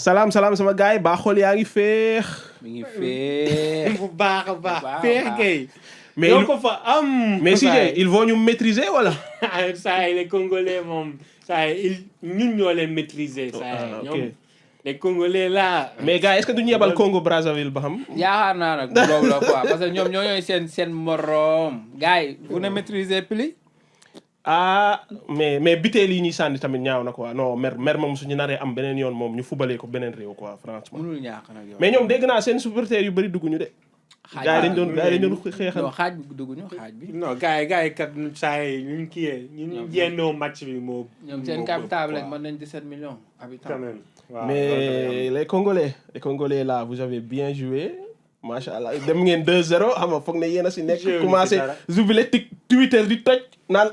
salaam sama gars yi baa xool yaa ngi féex. mi ngi féex bu baax a baax féex kay. mais yoo ko fa am. mais si ils vont ñu maîtriser wala. saa yi les Congolais moom saa yi ñun ñoo leen maîtriser. saa yi ñoom les Congolais là. mais gars est-ce que duñu yebal Congo Brazzaville ba xam. yaakaar naa nag boobu la quoi parce que ñoom ñoo ñooy seen moroom gars yi vous ne maîtrisez plus. ah mais biteel yi ñuy sànni tamit ñaaw na quoi non mer moom suñu naree am beneen yoon moom ñu fubalee ko beneen réew quoi franchement. mënul ñàkk nag yow. mais ñoom dégg naa seen supporters yu bëri dugguñu de. gars yi dañ doon xeexal. non xaaj bi dugguñu xaaj bi. non gars yi kat saa yi ñun kii ñun jëndoo match bi moo. ñoom seen capital rek mën nañ 17 millions habitants. quand même waaw mais les Congolais là vous avez bien joué. macha allah dem ngeen 2-0 xam nga foog ne yéen a si nekk commencé jubile Twitter di toj naan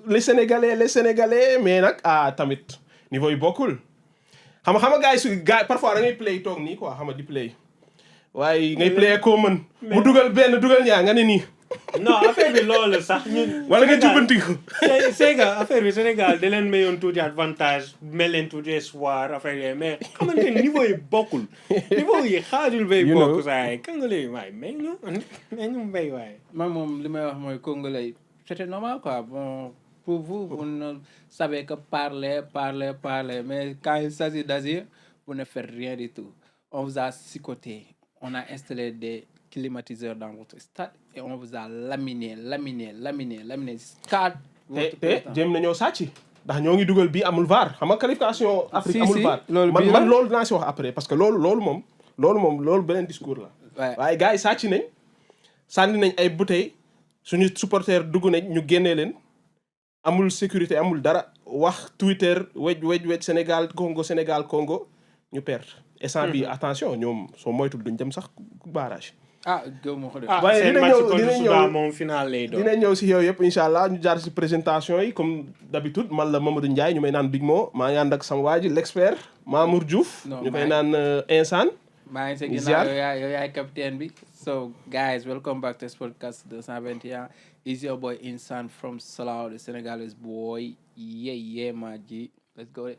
les sénégalais mais nag tamit niveau yi bokkul xam nga gars yi parfois da ngay play toog nii quoi xam nga di play waaye ngay play koo mën mu dugal ñaar nga ne nii. non affaire bi loolu sax ñun. wala nga jubbanti ko. c'est que affaire bi Sénégal da leen mayoon tuuti avantage mel leen tuuti espoir affaire yooyu mais xamante ne niveau yi bokkul. niveau yi xaajul bay bokk saa yi Congolais waaye mais ñu mbéy waaye. man moom li may wax mooy Congolais c'était normal quoi bon pour vous ne savez que parler mais quand il s'agit d'agir vous ne faites rien du tout on vous a psychoté on a installé des climatiseurs dans votre stade et on vous a laminé stade. te jéem nañoo sàcc ndax ñoo ngi dugal bii amul VAR xam nga qualification Afrique amul VAR man loolu dinaa si wax après parce que loolu moom beneen discours la waaye gars yi sàcc nañ sànni nañ ay bouteilles suñu supporter dugg nañ ñu génnee leen amul sécurité amul dara wax Twitter wej Sénégal Congo ñu perdre instant bi attention ñoom soo moytul duñ dem sax barrage. gëw ma ko de. waaye seen match contre Soudan moom final lay doon. dinañ ñëw si yow yëpp incha allah ñu jaar si présentation yi comme d'habitude man la Mamadou Ndiaye ñu may naan Big Mo maa ngi ànd ak sama waa ji l'expert Mamour Diouf. ñu koy naan Insane. maa ngi sa ginnaaw yow yaay capitaine bi. so guys welcome back to Sportcast 221 is your boy Insane from Salau the Senegalese boy yeah ma ji let's go.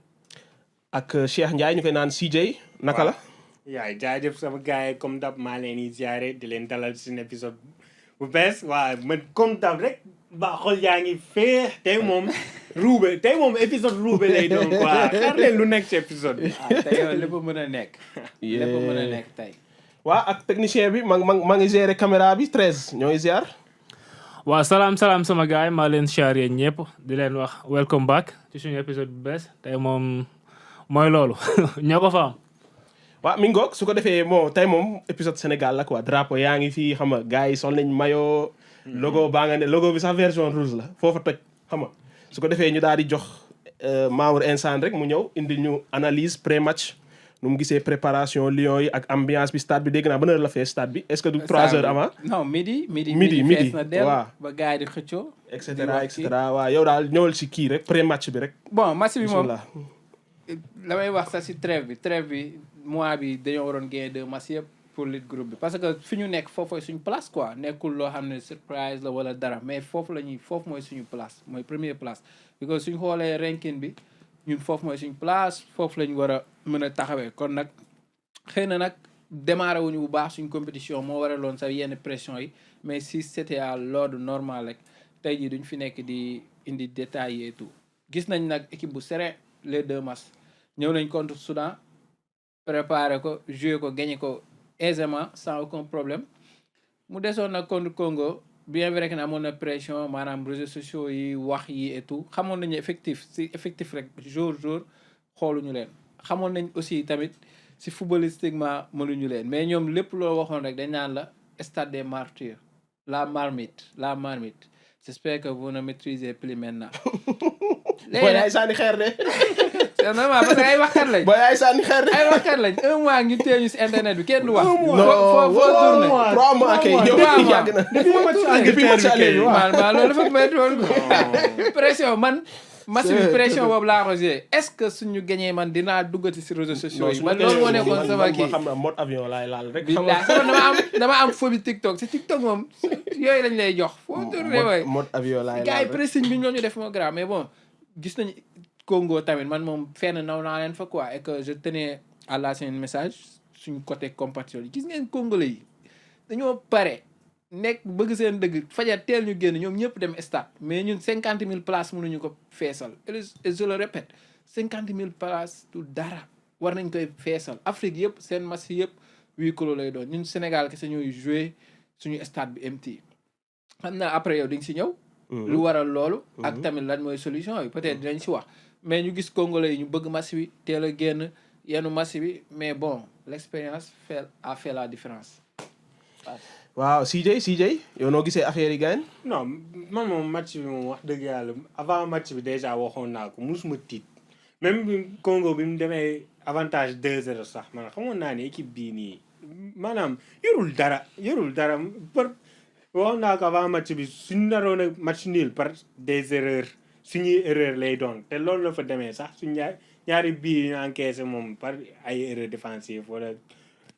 ak Cheikh Ndiaye ñu koy naan CJ naka la. yaay jaajëf sama gars yi comme dab maa leen di ziare di leen dalal ci épisode bu bees waaw man comme dab rek ba xol yaa ngi féex tey moom épisode ruube lay doon quoi xaar leen lu nekk ci épisode bi. tey yow lépp mën a nekk. lépp mën a nekk tey. waaw ak technicien bi ma ngi gérer caméra bi 13 ñooy ziar. waaw salaam sama gars yi maa leen ziare ñëpp di leen wax welcome back ci suñu épisode bu bees tey moom mooy loolu ñoo ko fa am. waaw mi ngoog su ko defee tey moom épisode Sénégal la quoi drapeau yaa ngi fii xam nga gars yi sol nañ maillot logo baa nga ne logo bi sax version rouge la foofa toj xam nga su ko defee ñu daal di jox Mamour Insane rek mu ñëw indi ñu analyse pré-match nu mu gisee préparation Lions yi ak ambiance bi stade bi dégg naa ban heure la fee stade bi est-ce que du 3 heures avant. non midi fees na del ba gars yi di xëccoo. et cetera waaw yow daal ñëwal si kii rek pré-match bi rek. bon match bi moom la may wax sax si trêve bi mois bi dañoo waroon gagner 2 matchs yëpp pour lead groupe bi parce que fi ñu nekk foofu suñu place quoi nekkul loo xam ne surprise la wala dara mais foofu mooy suñu place mooy première place because suñu xoolee ranking bi ñun foofu mooy suñu place foofu lañu war a mën a taxawee kon nag xëy na nag démarré wuñu bu baax suñu compétition moo waraloon sax yenn pression yi mais si c'était à l'ordre normal rek tey jii duñ fi nekk di indi détails et tout gis nañ nag équipe bu serré les 2 matchs ñëw nañ contre Soudan préparé ko joué ko gagné ko aisément sans aucun problème mu desoon nag contre Congo bien vrai que ne amoon na pression maanaam réseaux sociaux yi wax yi et tout xamoon nañu effectif rek jour xooluñu leen xamoon nañ aussi tamit si footballistiquement mënuñu leen mais ñoom lépp loo waxoon rek dañ naan la stade des martyrs la marmite j'espère que vous ne maîtrisez plus maintenant. léegi nag ay sànni xeer de. c'est normal parce que ay waxkat lañ. booy ay sànni xeer de. ay waxkat lañ 1 mois ñu téye ñu si internet bi kenn du wax. 1 mois 3 mois kay yow yàgg na. depuis match aller bi waaw. loolu dafa métti woon ko. pression man. match bi pression boobu laa ko joué est-ce que suñu gagné man dinaa duggati si réseaux sociaux yi. man loolu moo nekkoon sama kii xam na mode avion laay laal rek. dama am phobie TikTok si TikTok moom yooyu lañ lay jox. foo tourné waay mode avion laay laal gars yi pressing bi ñoo ñu def moo grave mais bon gis nañ Congo tamit man moom fenn naw naa leen fa quoi et que je tenais à la seen message suñu côté compatriotes yi gis ngeen congolais yi dañoo pare nekk bëgg seen dëgg fajar teel ñu génn ñoom ñëpp dem stade mais ñun 50 000 places mënuñu ko feesal et je le répète 50 000 places du dara war nañ koy feesal Afrique yëpp seen match yëpp huis clos lay doon ñun Sénégal kese ñooy jouer suñu stade bi empty xam naa après yow di nga si ñëw. lu waral loolu. ak tamit lan mooy solution yi peut-être dinañ si wax. mais ñu gis congolais yi ñu bëgg match bi teel a génn yenn match bi mais bon l'expérience a fait la différence. waaw CJ yow noo gisee affaire yi gaañ. non man moom match bi moom wax dëgg yàlla avant match bi déjà waxoon naa ko musuma tiit même bi Congo bi mu demee avantage 2-0 sax man xamoon naa ne équipe bii nii maanaam yorul dara par waxoon naa ko avant match bi suñu naroon a match nul par des erreurs suñuy erreur lay doon te loolu la fa demee sax suñu ñaari bii ñu encaissé moom par ay erreur défensive wala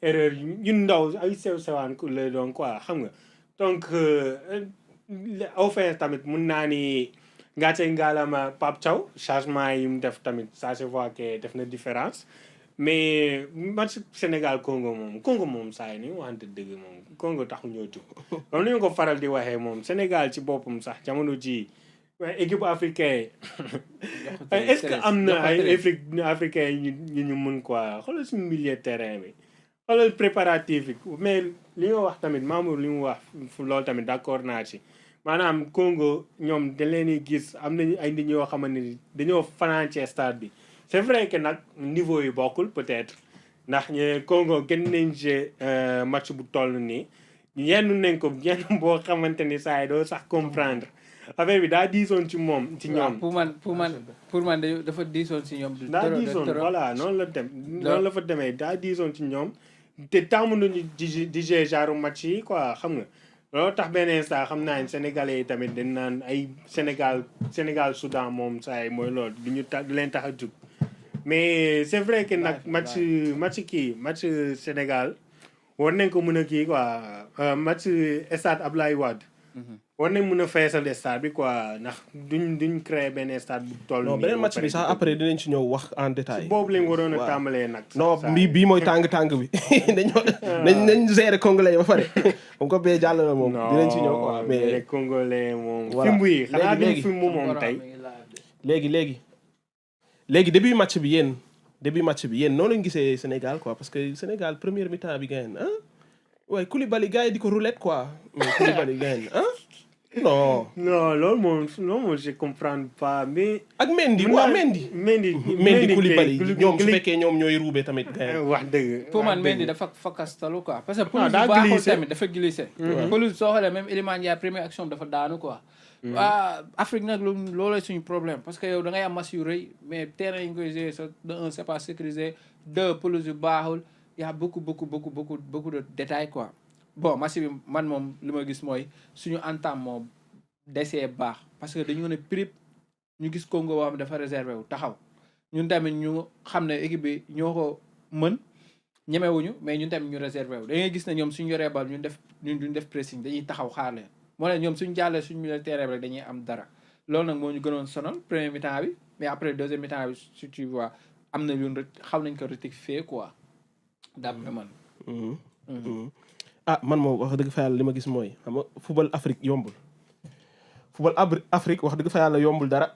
erreur yu ndaw ay sew-sewaan lay doon quoi xam nga donc offense tamit mun naa ni ngàcce ngaalama Pape Thiaw changement yi mu def tamit ça se voit que def na différence mais match Sénégal Congo moom saa yi ni waxante dëgg moom Congo taxu ñoo jóg comme ni ñu ko faral di waxee moom Sénégal ci boppam sax jamono ji équipe africaine est-ce que am na ay africain yu ñu mun quoi xoolal suñu milieu terrain bi xoolal préparatif yi mais li nga wax tamit Mamour li mu wax loolu tamit d'accord naa ci maanaam Congo ñoom dañ leen di gis am nañu ay nit ñoo xamante ni dañoo fanaan ci stade bi c'est vrai que nag niveau yi bokkul peut-être ndax Congo gën nañ ci match bu toll nii yenn nañ ko yenn boo xamante ni saa yi doo sax comprendre affaire bi daa diisoon ci moom ci ñoom. pour man dafa diisoon ci ñoom. daa diisoon voilà noonu la fa demee daa diisoon ci ñoom te tàmm nañu di genre match yi quoi xam nga. loolu tax benn instant xam naa ne sénégalais yi tamit dañ naan ay Sénégal Soudan moom saa yi mooy loolu du leen tax a jug mais c'est vrai que nag match Sénégal war nañ ko mën a kii quoi match stade Abdoulaye Wade. war nañ mën a feesal stade bi quoi ndax duñ créer benn stade bu toll. non beneen match bi sax après dinañ ci ñëw wax en détail. boobu lañ waroon a tàmbalee nag. non bii mooy tàng bi nañ gérer congolais ba pare comme que bee jàll na moom. dinañ ci ñëw quoi mais congolais moom. fimbu yi xanaa duñ fimbu moom tey. léegi début match bi yéen noonu lañ gisee Sénégal quoi parce que Sénégal première mi-temps bi gagné ah. waaye Koulibaly gars yi di ko roulette quoi mais Koulibaly gagné ah. non loolu moom je comprends pas mais. ak Mendy Koulibaly ñoom su fekkee ñoom ñooy ruube tamit. wax dëgg pour man Mendy dafa fakastalu quoi. parce que pelouse bu baaxul tamit dafa glissé. pelouse soo xoolee même Iliman Ndiaye première action dafa daanu quoi. Afrique nag looloo suñu problème parce que yow da ngay am match yu rëy mais terrain yi ñu koy jouer ça de un c'est pas sécurisé deux pelouse yu baaxul y a beaucoup de détails quoi. bon match bi man moom li ma gis mooy suñu entame moo desee baax parce que dañu ne prip ñu gis Congo boo xam ne dafa réservé wu taxaw ñun tamit ñu xam ne équipe bi ñoo ko mën ñemewuñu mais ñun tamit ñu réservé wu da ngay gis ne ñoom suñu yoree bal ñun duñ def pressing dañuy taxaw xaar leen moo ne ñoom suñu jàllee suñu milieu terrain bi rek dañuy am dara loolu nag moo ñu gënoon sonal premier mi-temps bi mais après deuxième mi-temps bi si tu vois am na lu xaw nañ ko rectifier quoi d'après man. man moom wax dëgg fa yàlla li ma gis mooy xam nga football Afrique yombul Afrique wax dëgg fa yàlla yombul dara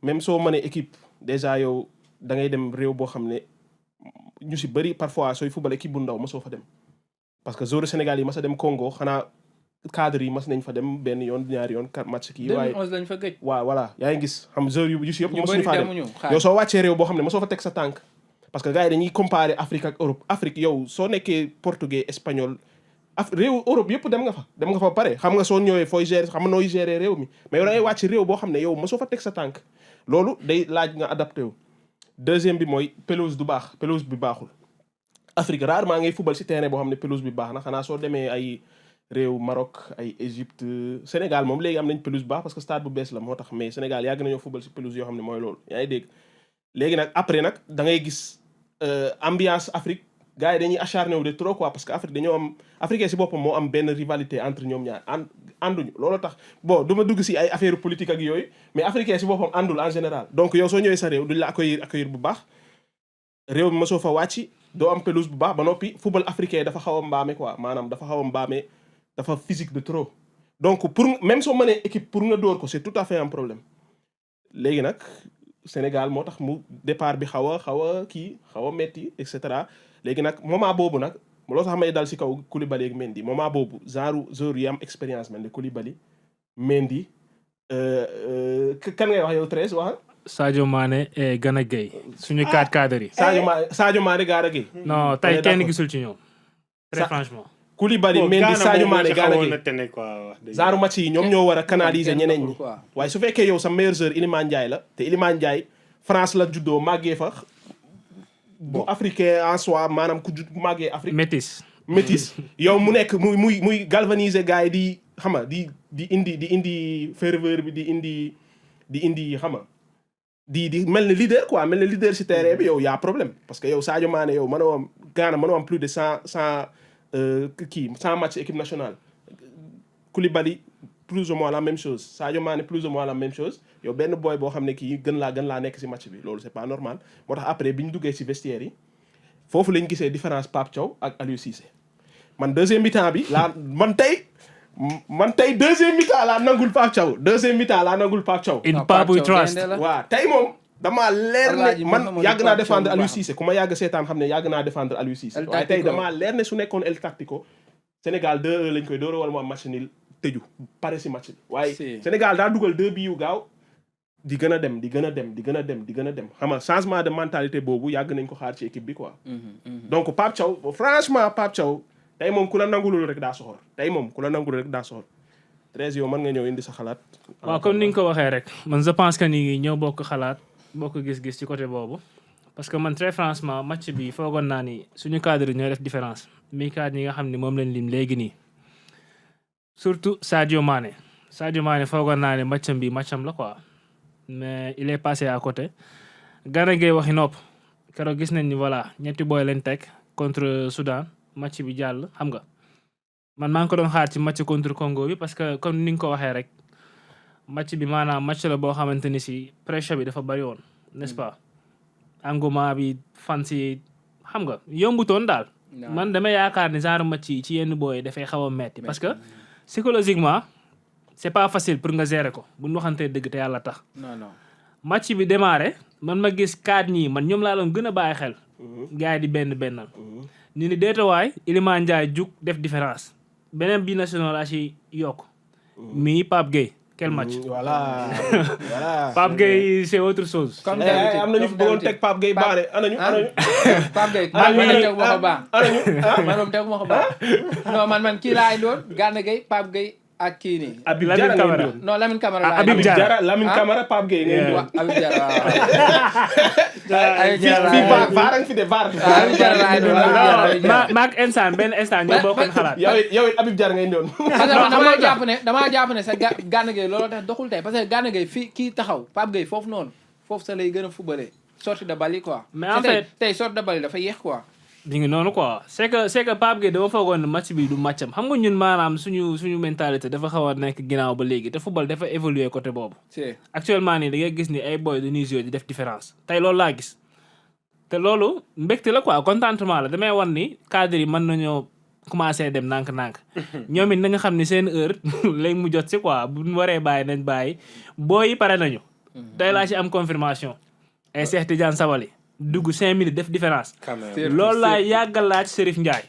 même soo mënee équipe déjà yow da ngay dem réew boo xam ne ñu si bëri parfois sooy football équipe bu ndaw ma soo fa dem parce que joueur Sénégal yi mas a dem Congo xanaa cadre yi mas nañ fa dem benn yoon ñaari yoon match kii. waaye 2011 lañ fa gëj. waaw voilà yaa ngi gis xam joueur yu si yëpp mosuñu faa dem yow soo wàccee réew boo xam ne ma soo fa teg sa tànk parce que gars yi dañuy comparer Afrique ak Europe Afrique yow soo nekkee portugais espagnol réew Europe yëpp dem nga fa pare xam nga soo ñëwee fooy gérer xam nga nooy gérer réew mi mais yow da ngay wàcc réew boo xam ne yow mosoo fa teg sa tànk loolu day laaj nga adapté wu. deuxième bi mooy pelouse du baax pelouse bi baaxul Afrique rarement ngay football si terrain boo xam ne pelouse bi baax na xanaa soo demee ay réew Maroc ay Égypte Sénégal moom léegi am nañ pelouse bu baax parce que stade bu bees la moo tax mais Sénégal yàgg nañoo football si pelouse yoo xam ne mooy loolu yaa ngi dégg léegi nag après nag da ngay gis ambiance Afrique gars yi dañuy acharné wu de trop quoi parce que Afrique dañoo am africain si boppam moo am benn rivalité entre ñoom ñaar ànduñu loolu tax bon du ma dugg si ay affaire politique ak yooyu mais africain si boppam àndul en général donc yow soo ñëwee sa réew duñ la accueillir bu baax réew mi mosoo fa wàcc doo am pelouse bu baax ba noppi football africain dafa xaw a mbaame quoi maanaam dafa xaw a mbaame dafa physique de trop donc pour même soo mënee équipe pour nga dóor ko c'est tout à fait un problème léegi nag Sénégal moo tax mu départ bi xaw a metti et cetera léegi nag moment boobu nag loo tax may dal si kaw Koulibaly ak Mendy moment boobu joueur yi am expérience mel ne Koulibaly Mendy kan ngay wax yow 13 wax Sadio Mané et Gana Gueye suñu cadre yi. Sadio Mané Gana Gueye. non tey kenn gisul ci ñoom. très franchement. Koulibaly Mendy Sadio Mané Gana Gueye genre match yi ñoom ñoo war a canaliser ñeneen ñi. waaye su fekkee yow sa meilleur joueur Iliman Ndiaye la te Iliman Ndiaye France la juddoo màggee fa. bu africain en soi maanaam ku màggee Afrique. métis yow mu nekk muy galvaniser gars yi di xama di indi ferveur bi di indi xama di mel ni leader quoi mel ni leader si terrain bi yow y a problème parce que yow Sadio Mané yow mënoo am Ghana mënoo am plus de 100 match équipe nationale Koulibaly plus ou moins la même chose Sadio Mané plus ou moins la même chose yow benn boy boo xam ne kii gën laa nekk si match bi loolu c'est pas normal moo tax après bi ñu duggee si vestiaire yi foofu lañ gisee différence Pape Thiaw ak Aliou Cissé man deuxième mi-temps bi man tey deuxième mi-temps laa nangul Pape Thiaw in Pape we trust waaw tey moom damaa leer ne man yàgg naa défendre Aliou Cissé ku ma yàgg seetaan xam ne yàgg naa défendre Aliou Cissé waaye tey damaa leer ne su nekkoon El Tactico Sénégal 2 lañ koy dóora wala mu am match nul tëju pare si match bi waaye Sénégal daa dugal 2 bi yu gaaw di gën a dem xam nga changement de mentalité boobu yàgg nañ ko xaar ci équipe bi quoi donc Pape Thiaw franchement Pape Thiaw tey moom ku la nangulul rek daa soxor 13 yow mën nga ñëw indi sa xalaat. waaw comme ni nga ko waxee rek man je pense que ni ñoo bokk xalaat bokk gis-gis ci côté boobu parce que man très franchement match bi foogoon naa ni suñu cadre ñoo def différence mi cadre yi nga xam ne moom lañ lim léegi nii surtout Sadio Mané foogoon naa ne matcham la quoi mais il est passé à côté. Gana Gueye waxi nopp keroog gis nañ ni voilà ñetti booy leen teg contre Soudan match bi jàll xam nga. man maa ngi ko doon xaar ci match contre Congo bi parce que comme ni nga ko waxee rek match bi maanaam match la boo xamante ni si pression bi dafa bari woon n'est-ce pas engouement bi fans yi xam nga yombutoon daal man dama yaakaar ni genre match yi ci yenn booy dafay xaw a metti parce que psychologiquement c'est pas facile pour nga gérer ko bu ñu waxantee dëgg te yàlla tax match bi démarré man ma gis 4 ñii man ñoom laa doon gën a bàyyi xel gars yi di bennal ñu ni deetawaay Iliman Ndiaye jug def différence beneen bi national laa ci yokk mi Pape Gueye quel match voilà Pape Gueye c'est autre chose comme am nañu fi bëggoon teg Pape Gueye baare anañu Pape Gueye man tegu ma ko baax man moom tegu ma ko baax non man kii laay doon Gana Gueye Pape Gueye ak kii nii Habib Diarra Camara non Lamine Camara Habib Diarra Lamine Camara Pape Gueye ngay doon Habib Diarra fii vaarang fi de vaar Habib Diarra laay doon maak instant benn instant ñoo bokkoon xalaat yow it Habib Diarra ngay doon parce que damaa jàpp ne sa Gana Gueye looloo tax doxul tey parce que Gana Gueye fii kii taxaw Pape Gueye foofu noonu foofu sa lay gën a fubalee sortie de balle quoi mais en fait tey sortie de balle dafa yéex quoi di ngi noonu quoi c'est que Pape Gueye dama foogoon ne match bi du matcham xam nga ñun maanaam suñu mentalité dafa xaw a nekk ginnaaw ba léegi te football dafa évoluer côté boobu actuellement nii da ngay gis ni ay boy dañuy jouer di def différence tey loolu laa gis te loolu mbégte la quoi contentement la damay wan ni cadre yi mën nañoo commencé dem nànk-nànk ñoom it na nga xam ni seen heure léegi mu jot si quoi bu ñu waree bàyyi nañ bàyyi booy yi pare nañu tey laa ci am confirmation ay Cheikh Tidiane Sabaly dugg 5 minutes def différence loolu laa yàggal laaj Serif Ndiaye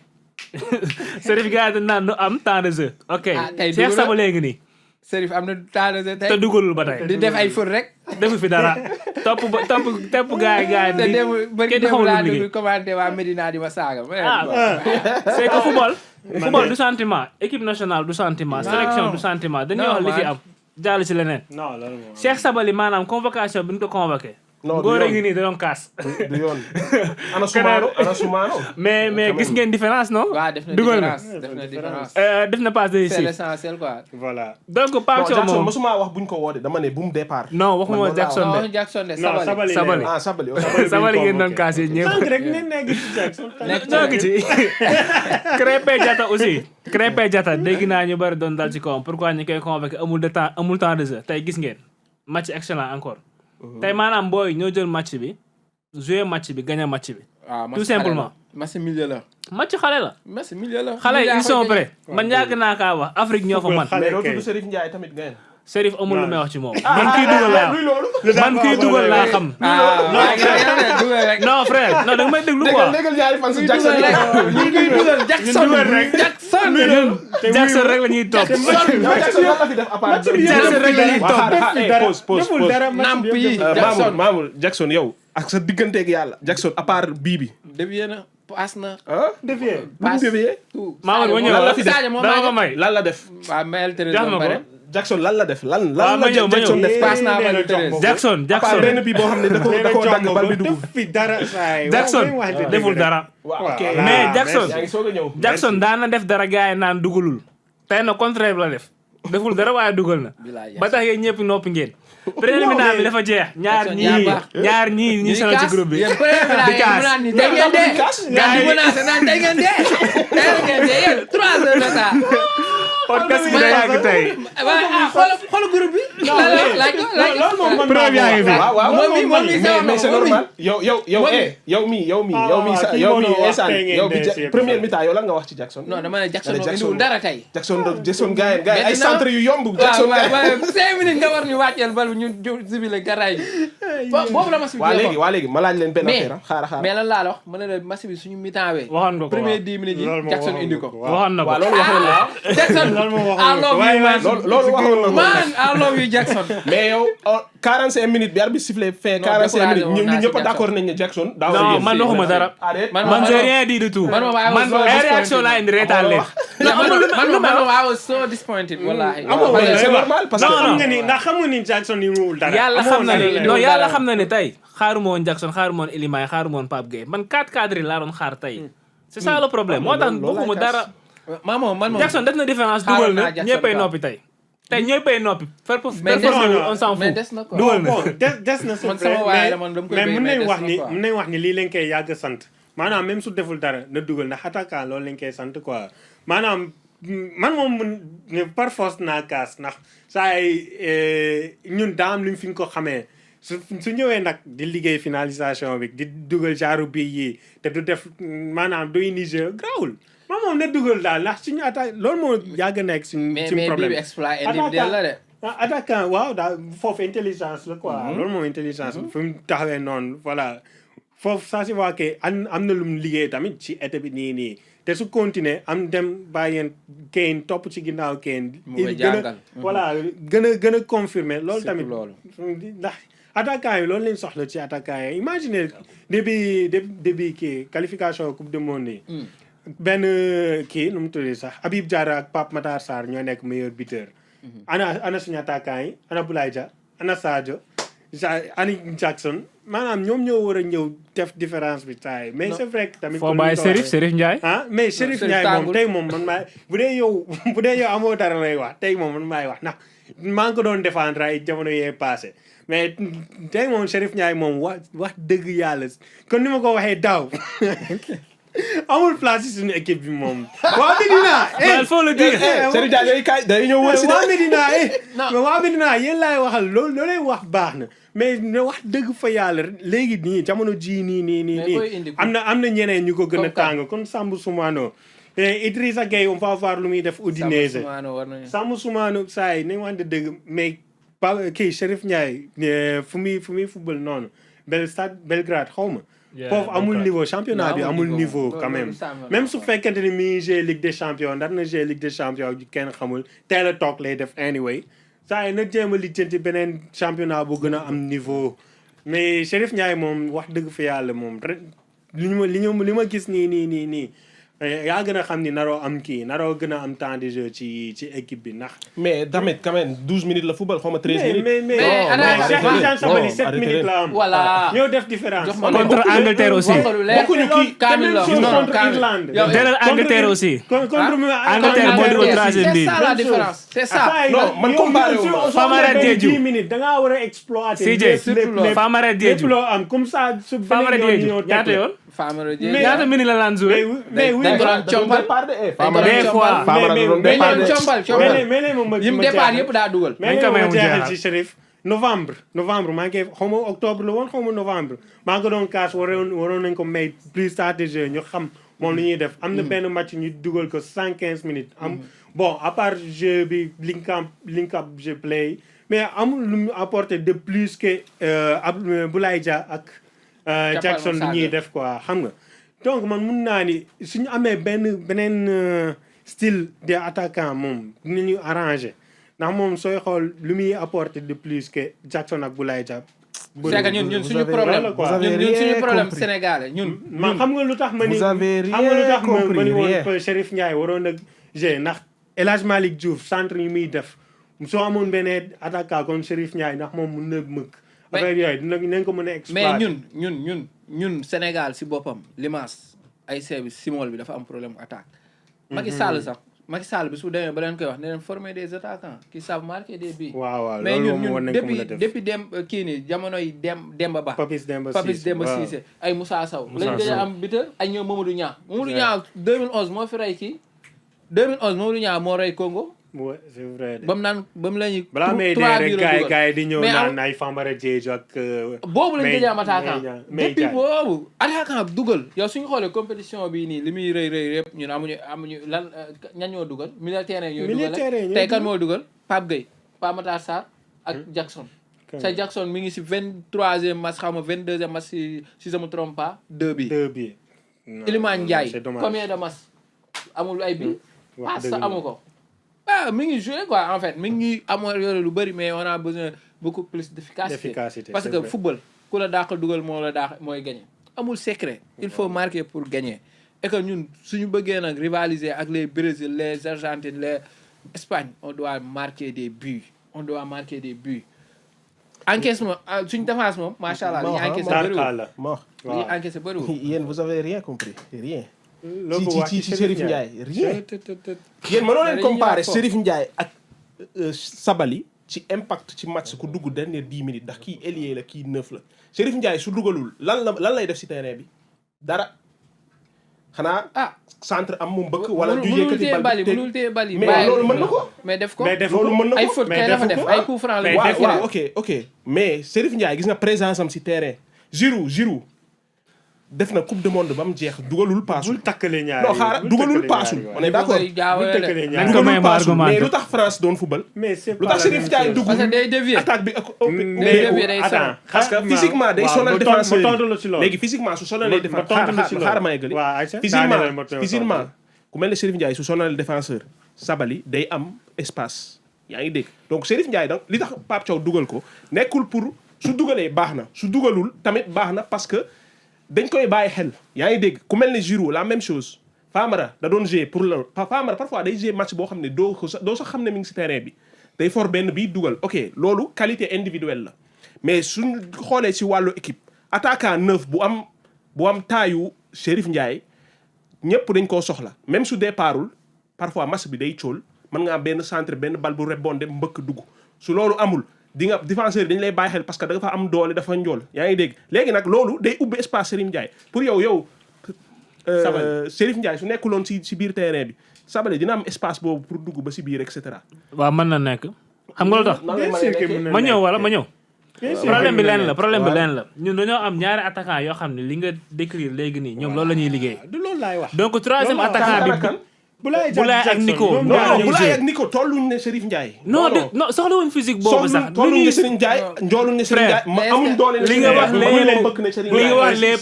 Serif Ndiaye da naan nu am temps de jeu ok Cheikh Sabaly ngi nii Serif am na temps de jeu tey te dugalul ba tey di def ay fur rek defu fi dara topp gaay te ni bëri démb laa dugg commenté waa Medina di ma saaga c'est que football du sentiment équipe nationale du sentiment sélection du sentiment dañuy wax li fi am jàll ci leneen Cheikh Sabaly maanaam convocation bi ñu ko convoqué góor ngi nii da doon kaas du yoon ana Soumano mais gis ngeen différence non waaw def na différence def na passe de c'est l'essentiel quoi voilà donc Pape Thiaw moom mosuma wax buñ ko woote dama ne bu mu départ non waxuma Jackson de Sabaly ngeen doon kaas yi ñëpp rek nekk ci Jackson ñoo ngi ci Krépin Diatta aussi Krépin Diatta dégg naa ñu bari doon dal ci kawam pourquoi ñu koy convoqué amul temps de jeu tey gis ngeen match excellent encore tey maanaam booy ñoo jël match bi jouer match bi gagner match bi. waaw tout simplement. match milieu la. match xale la. match milieu la. xale yi ils sont prêts man yàgg naa kaa wax Afrique ñoo fa man. mais doo tudd Serif Ndiaye tamit ngeen. Serif amul lu may wax ci moom. man kii dugal laa man kii dugal laa xam. non frère non da nga may déglu quoi. déggal ñaari fan si Jackson ñu ngi dugal Jackson Jackson rek la ñuy topp. Jackson lan la fi def à part Jackson rek la ñuy topp. pause namp yi Mamour Jackson yow ak sa digganteeg yàlla Jackson à part bii bi. dévié na paas na. dévié. paas dévié. Mamour ma ñëw lan la fi def dama ko may. lan la def. waaw mayel Thérèse jox ma ko. Jackson lan la def lan waaw ma ñëw Jackson def. paas naa mayel Thérèse. Jackson à part benn bii boo xam ne da koo dagg bal bi dugg. fi dara saay. Jackson deful dara. waaw ok mais Jackson yaa ngi soog a ñëw. Jackson daan na def dara gars yi naan dugalul. tey na contraire la def. deful dara waaye dugal na. ba tax yéen ñëpp noppi ngeen. préliminaire bi dafa jeex. ñaar ñii ñi sonal ci groupe bi. di kaas tey ngeen dee. gaa yi menacé naan tey ngeen dee. tey ngeen dee yéen 3 heures de temps. podcast bi da yàgg tey. xool groupe bi. loolu moom preuve yaa ngi fi. waaw moom mi mais c'est normal. yow mi instant yow bi première mi-temps yow lan nga wax ci Jackson. non dama ne Jackson moom indiwul dara tey. Jackson gars yi ay centre yu yomb. Jackson gars yi 5 minutes nga war ñu wàcceel bal ñu jubile garaay bi. boobu la match bi. waa léegi ma laaj leen benn affaire xaaral. mais lan laa la wax ma ne la match bi suñu mi-temps wee. waxoon nga ko premier 10 minutes yi Jackson indi ko. waxoon na ko waaw loolu waxoon na Jackson I love you man. loolu waxoon na ko man I love you Jackson. mais yow 45 minutes bi arbitre sifflé fin 45 minutes ñun ñëpp d'accord nañ ne Jackson. non man waxuma dara. man j'ai rien dit du tout. man ay réaction laa indi reetaan leen. man I was so disappointed wallahi. c'est normal parce que xam nga ni ndax xamu ni Jackson yi ruwul dara. yàlla xam na ne non yàlla xam na ne tey xaaruma woon Jackson xaaruma woon Elimane xaaruma woon Pape Gueye man 4 cadres laa doon xaar tey. c'est ça le problème moo tax bëgguma dara. man Jackson def na différence dugal na ñëppay noppi tey. tey ñëppay noppi. mais on s'en fout des na quoi. dugal na. des na man sama waay la man dama koy mais béy mën nañ wax ni lii lañ koy yàgg sant maanaam même su deful dara na dugal ndax attaquant loolu lañ koy sant quoi maanaam man moom mun par force naa kaas ndax saa yi ñun daa am luñ fi ñu ko xamee su ñëwee nag di liggéey finalisation bi di dugal genre bii yii te du def maanaam du indi jeu grawul moom na dugal daal ndax suñu attaque loolu moo yàgg nekk suñu problème mais exploit individuel la de. attaquant waaw daal foofu intelligence la quoi loolu moom intelligence fu mu taxawee noonu voilà foofu ça se voit que am na lu mu liggéey tamit ci été bi nii te su continuer am dem bàyyeen Kane topp ci ginnaaw Kane il gën a voilà gën a confirmer loolu tamit ndax attaquant yi loolu lañ soxla ci attaquant yi imaginez début kii qualification coupe du monde yi benn kii nu mu tuddee sax Habib Diarra ak Pape Matar Sarr ñoo nekk meilleur buteur ana suñu attaquant yi ana Boulaye Dia ana Sadio ana Jackson maanaam ñoom ñoo war a ñëw def différence bi taay mais c'est vrai que tamit foo bàyyi Serif Ndiaye mais Serif Ndiaye moom tey moom man maa bu dee yow amoo dara lay wax tey moom man maay wax ndax maa ngi ko doon défendre ay jamono yee passé mais tey moom Serif Ndiaye moom wax dëgg yàlla kon ni ma ko waxee daaw amul place ci suñu équipe bi moom. waa Medina. il faut le dire. Serigne Dia day ñëw wër si waa Medina waa Medina yéen laay waxal loolu lay wax baax na mais ne wax dëgg fa yàlla léegi nii jamono ji nii. am na ñeneen ñu ko gën a tàng kon Sambou Soumano. Idrissa Gueye on va voir lu muy def Udinese. Sambou Soumano saa yi nañu wax dëgg mais kii Chérif Ndiaye fu muy football noonu stade Belgrade xaw ma. foofu amul niveau championnat bi amul niveau quand même su fekkente ni mi ngi jouer Ligue des champions ndar na jouer Ligue des champions kenn xamul teel a toog lay def anyway saa yi na jéem a lijjanti beneen championnat bu gën a am niveau mais Chérif Ndiaye moom wax dëgg fa yàlla moom li ma gis nii yaa gën a xam ni naroo am naroo gën a am temps de jeu ci équipe bi ndax. mais tamit quand même 12 minutes la football xaw ma 13 minutes. mais Cheikh Sabali 7 minutes la am. voilà ñoo def différence. contre Angleterre aussi. bokkuñu kii Kamil la non Kamil. delal Angleterre aussi. Angleterre moo dugal troisième bi. c'est ça la différence. c'est ça. non man comparé wu ma. Famara Diédhiou 10 minutes da ngaa war a exploiter. CJ Famara Diédhiou. lépp loo am comme ça su Famara Diédhiou ñaata yoon. Famara Diédhiou ñaata minutes la daan joué. mais dañ ko doon compal des fois mais ñoom compal yim départ yëpp daa dugal. mais ma jeexal ci Chérif novembre maa ngi xaw ma octobre la woon xaw ma novembre maa ngi doon kaas waroon nañ ko may plus stratégie ñu xam moom lu ñuy def am na benn match ñu dugal ko 115 minutes am bon à part jeu bi link up jeu play mais amul lu mu apporter de plus que Boulaye Dia ak Jackson lu ñuy def quoi xam nga donc man mun naa ni suñu amee beneen style de attaquant moom dinañu arranger ndax moom sooy xool lu muy apporter de plus que Jackson ak Boulaye Dia. c'est que ñun suñu problème ñun suñu problème sénégalais ñun. man xam nga lu tax ma ni xam nga lu tax ma ni woon Chérif Ndiaye waroon ak G ndax El Hadj Malick Diouf centre yi muy def soo amoon benn attaquant comme Chérif Ndiaye ndax moom mun na mëkk. affaire yooyu dinañ ko mën a exploiter. mais ñun Sénégal si boppam Limace ay service Simol bi dafa am problème attaque. Macky Sall bi su demee ba leen koy wax ne leen former des attaquants qui savent marquer des buts. waaw mais ñun depuis kii nii jamono yi Demba Ba. Papis Demba Cissé ay Moussa Sow. lañ gën a am buteur ay ñoom Mamadou Niang. Mamadou Niang 2011 moo fi rey kii 2011 Mamadou Niang moo rey Congo. ouais c'est vrai de. ba mu la ñuy. balaa may dee rek gars yi di ñëw naan ay Famara Diédhiou ak. boobu lañ gëj a am attaquant depuis boobu. attaquant dugal yow suñu xoolee compétition bii nii li muy rëy yëpp ñun amuñu lan ñan ñoo dugal militaire ñoo dugal tey kan moo dugal Pape Gueye Pape Matar Sarr ak Jackson. sa Jackson mi ngi si 23e match xaw ma 22e match si je me trompe pas 2 bi. Iliman Ndiaye combien de match amul ay bi pass sa amu ko. mi ngi joué quoi en fait mi ngi améliorer lu bëri mais on a besoin beaucoup plus d'efficacité parce que football ku la dàq dugal moo la dàq mooy gagner amul secret il faut marquer pour gagner et que ñun suñu bëggee nag rivaliser ak les Brésil les Argentine les Espagne on doit marquer des buts encaissement suñu défense moom macha allah li ñu encaissé bëriwul yéen vous avez rien compris rien ci Chérif Ndiaye rien yéen mënoo leen comparer Chérif Ndiaye ak Sabali ci impact ci match ku dugg dernière 10 minutes ndax kii ailier la kii neuf la Chérif Ndiaye su dugalul lan lay def ci terrain bi dara xanaa centre am mu mbëkk wala du yëkkati bal bi mais loolu mën na ko mais def ko loolu mën na ko ay faute kay dafa def ay coup franc la waaw ok mais Chérif Ndiaye gis nga présence am ci terrain Giroud def na coupe du monde ba mu jeex dugalul paasul. bul takkale ñaari non xaaral dugalul paasul. on est d'accord dugalul paasul mais lu tax France doon football. mais c'est lu tax Chérif Ndiaye dugg parce que day dévier attaque bi ak. day sonal parce que physiquement day sonal défenseur yi léegi physiquement su sonalee défenseur xaaral ma yeggali. physiquement ku mel ne Chérif Ndiaye su sonalee défenseur Sabali day am espace yaa ngi dégg donc Chérif Ndiaye donc li tax Pape Thiaw dugal ko nekkul pour su dugalee baax na su dugalul tamit baax na parce que. dañ koy bàyyi xel yaa ngi dégg ku mel ne Giroud la même chose Famara da doon jouer pour loolu Famara parfois day jouer match boo xam ne doo sax xam ne mi ngi si terrain bi day for benn bi dugal ok loolu qualité individuelle la mais suñ xoolee si wàllu équipe attaquant neuf bu am taayu Chérif Ndiaye ñëpp dañ koo soxla même su départul parfois match bi day cool mën nga am benn centre benn bal bu rebondé mbëkk dugg su loolu amul di nga défenseur dañu lay bàyyi xel parce que dafa am doole dafa njool yaa ngi dégg léegi nag loolu day ubbi espace Chérif Ndiaye pour yow Chérif Ndiaye su nekkuloon si biir terrain bi Sabali dina am espace boobu pour dugg ba si biir et cetera. waaw mën na nekk xam nga lu tax ma ñëw problème bi leen la ñun dañoo am ñaari attaquant yoo xam ne li nga décrire léegi nii ñoom loolu la ñuy liggéey. du loolu laay wax donc troisième attaquant bi. Boulaye ak Nico Boulaye ak Nico tolluñ ne Chérif Ndiaye. non soxla wuñ physique boobu sax. tolluñ ne Chérif Ndiaye njooluñ ne Chérif Ndiaye amuñ doole li nga wax léegi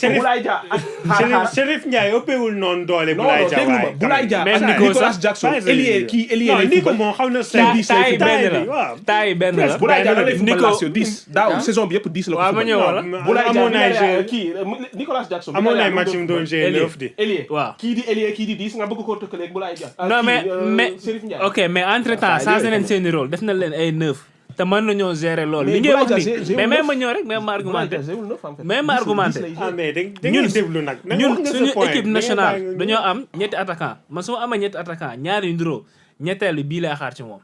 Chérif Ndiaye ëppewul noonu doole Boulaye Dia waaye Boulaye Dia même Nico sax Jackson ailier Nico moom xaw na taay benn la Boulaye Dia lay football 10 daaw saison bi yëpp 10 la ko waaw ma ñëw wala Boulaye Dia kii Nicolas Jackson amoon na ay match mu doon jouer 9 di ailier waaw kii di ailier kii di 10 nga bëgg koo tëkkaleeg Boulaye non mais ok mais entre temps changé nañ seeni rôle def na leen ay 9 te mën nañoo gérer loolu. li ngay wax nii mais même ma ñëw rek même ma argumenté ñun suñu équipe nationale dañoo am ñetti attaquant man su ma amee ñetti attaquant ñaari yu ndiroo ñetteelu bii lay xaar ci moom.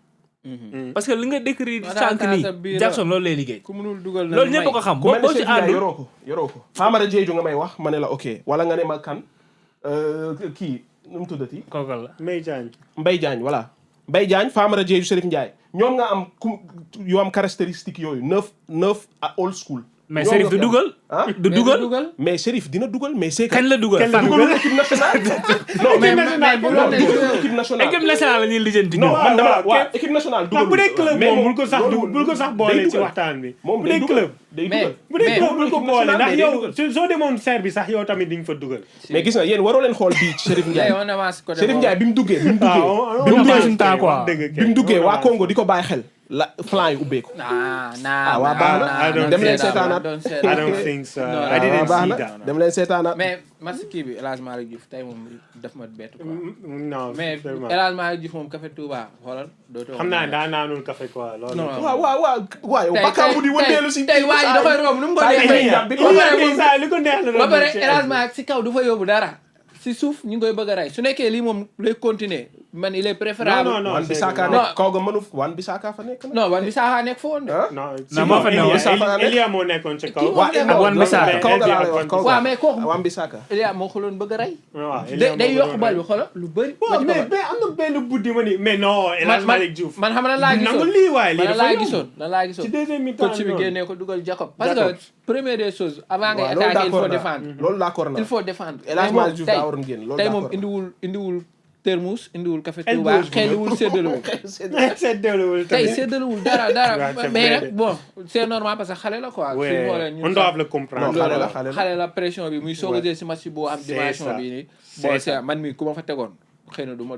parce que li nga décrire sànq nii Jackson loolu lay liggéey. loolu ñëpp ko xam boo ci àndul yoroo ko Famara Diédhiou nga may wax ma ne la ok wala nga ne ma kan kii nu mu tuddati. kooku la Mbaye Diagne voilà Mbaye Diagne Famara Diédhiou Chérif Ndiaye ñoom nga am yu am caractéristique yooyu 9 à old school. mais Chérif du dugal. du dugal mais Chérif dina dugal mais c'est kañ la dugal. dugalul équipe nationale. non équipe nationale. équipe nationale la ñuy lijjanti. non man dama waaw équipe nationale dugalul. bu dee club moom bul ko sax boole ci waxtaan bi. moom bu dee club day dugal. bu dee club bul ko boole ndax yow soo demoon serre bi sax yow tamit di nga fa dugal. mais gis nga yéen waroo leen xool bii Chérif Ndiaye. Chérif Ndiaye bi mu duggee. bi mu duggee waa Congo di ko bàyyi xel. la flan yi ubbeeku. waa baax na dem leen seetaanaat. I don't think so. I didn't see that. dem leen seetaanaat. mais match kii bi El Hadj Malick Diouf tey moom daf ma bett quoi. non mais El Hadj Malick Diouf moom café Touba xoolal dootoo. xam naa daa naanul café quoi loolu. non waaw yow Bakaabu di wëndeelu si. tey waa ji da koy romb nu mu ko neexee. li ko neex la ba pare El Hadj Malick si kaw du fa yóbbu dara. si suuf ñu ngi koy bëgg a rey su nekkee lii moom lay continuer man il est préférable. non Wan Bissaka nekk kaw ga mënu Wan Bissaka fa nekk. non Wan Bissaka nekk foo woon de. non moo fa nekk Elia moo nekkoon ci kaw. Wan Bissaka kaw ga laa lay wax kaw ga. waaw mais kooku Wan Bissaka. Elia moo xoloon bëgg a rey. waaw day yokk bal bi xoolal lu bëri. mais am na benn buddi ma ni mais non El Hadj Malick Diouf. man xam na laa gisoon nangu lii waaye lii dafa lan laa gisoon ci deuxième mi-temps coach bi génnee ko dugal Jacob. parce que première des choses avant ngay attaquer il faut défendre. loolu d'accord na il faut défendre. El Hadj Malick Diouf daa waroon génn loolu tey moom indiwul termus indiwul café Touba xeeliwul séddalewul. séddalewul tey séddalewul dara mais nag bon c'est normal parce que xale la quoi. on doit le comprendre. xale la pression bi muy soog a jël si match boo am dimension bi nii. bon c'est man mi ku ma fa tegoon xëy na du ma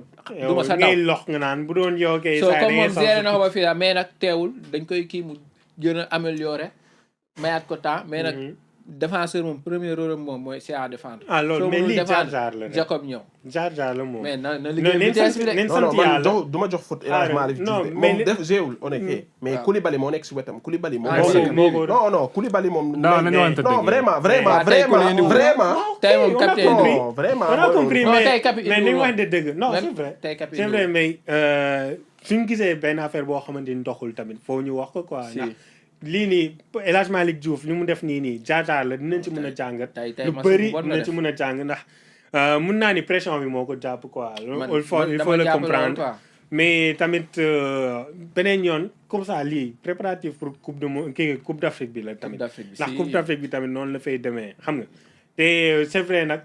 sa daw. ngay lox nga naan bu doon yow kay. saa comme moom géré na ko ba fii mais nag teewul dañ koy kii mu gën a améliorer mayaat ko temps mais nag. défenseur moom premier rôle moom mooy c'est à défendre. loolu mais lii jaar la Jacob ñëw. jaar la moom. mais na liggéey vitesse bi de. non man du ma jox faute El Hadj Malick Diouf moom def géewul on est fait mais Koulibaly moo nekk si wetam Koulibaly moom. non Koulibaly moom. non vraiment. tey moom capitaine bi non vraiment. on a compris mais ni wax de dëgg non c'est vrai mais suñu gisee benn affaire boo xamante ni doxul tamit foo ñu wax ko quoi. lii nii El Hadj Malick Diouf li mu def nii jaar la dinañ ci mën a jàngat. lu bëri dinañ ci mën a jàng ndax mun naa ni pression bi moo ko jàpp quoi. il faut le comprendre mais tamit beneen yoon comme ça lii préparatif pour coupe d'Afrique bi la tamit. ndax coupe d'Afrique bi tamit noonu la fay demee xam nga. te c'est vrai nag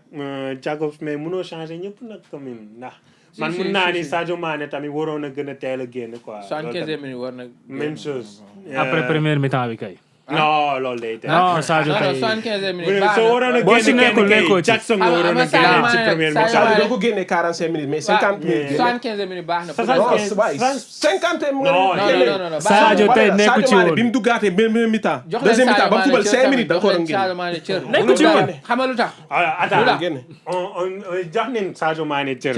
Jacobs mais mënoo changer ñëpp nag quand même ndax. man mun naa ni Sadio Mané tamit waroon a gën a teel a génn quoi. 75e minute war na. même chose. après première mi-temps bi kay. non loolu day teel. non Sadio tey 75e minute baax soo waroon a génne kenn kay Jackson nga waroon a génne ci première mi-temps. Sadio doo ko génne 45 minutes mais 50 minutes. 75e minute baax na. 50 non Sadio tey nekku ci woon bi mu duggaatee première mi-temps. deuxième mi-temps ba mu fubal 5 minutes da ko waroon génne. Sadio Mané cër. nekku ci woon xam nga lu tax. attends on jox nañ Sadio Mané cër.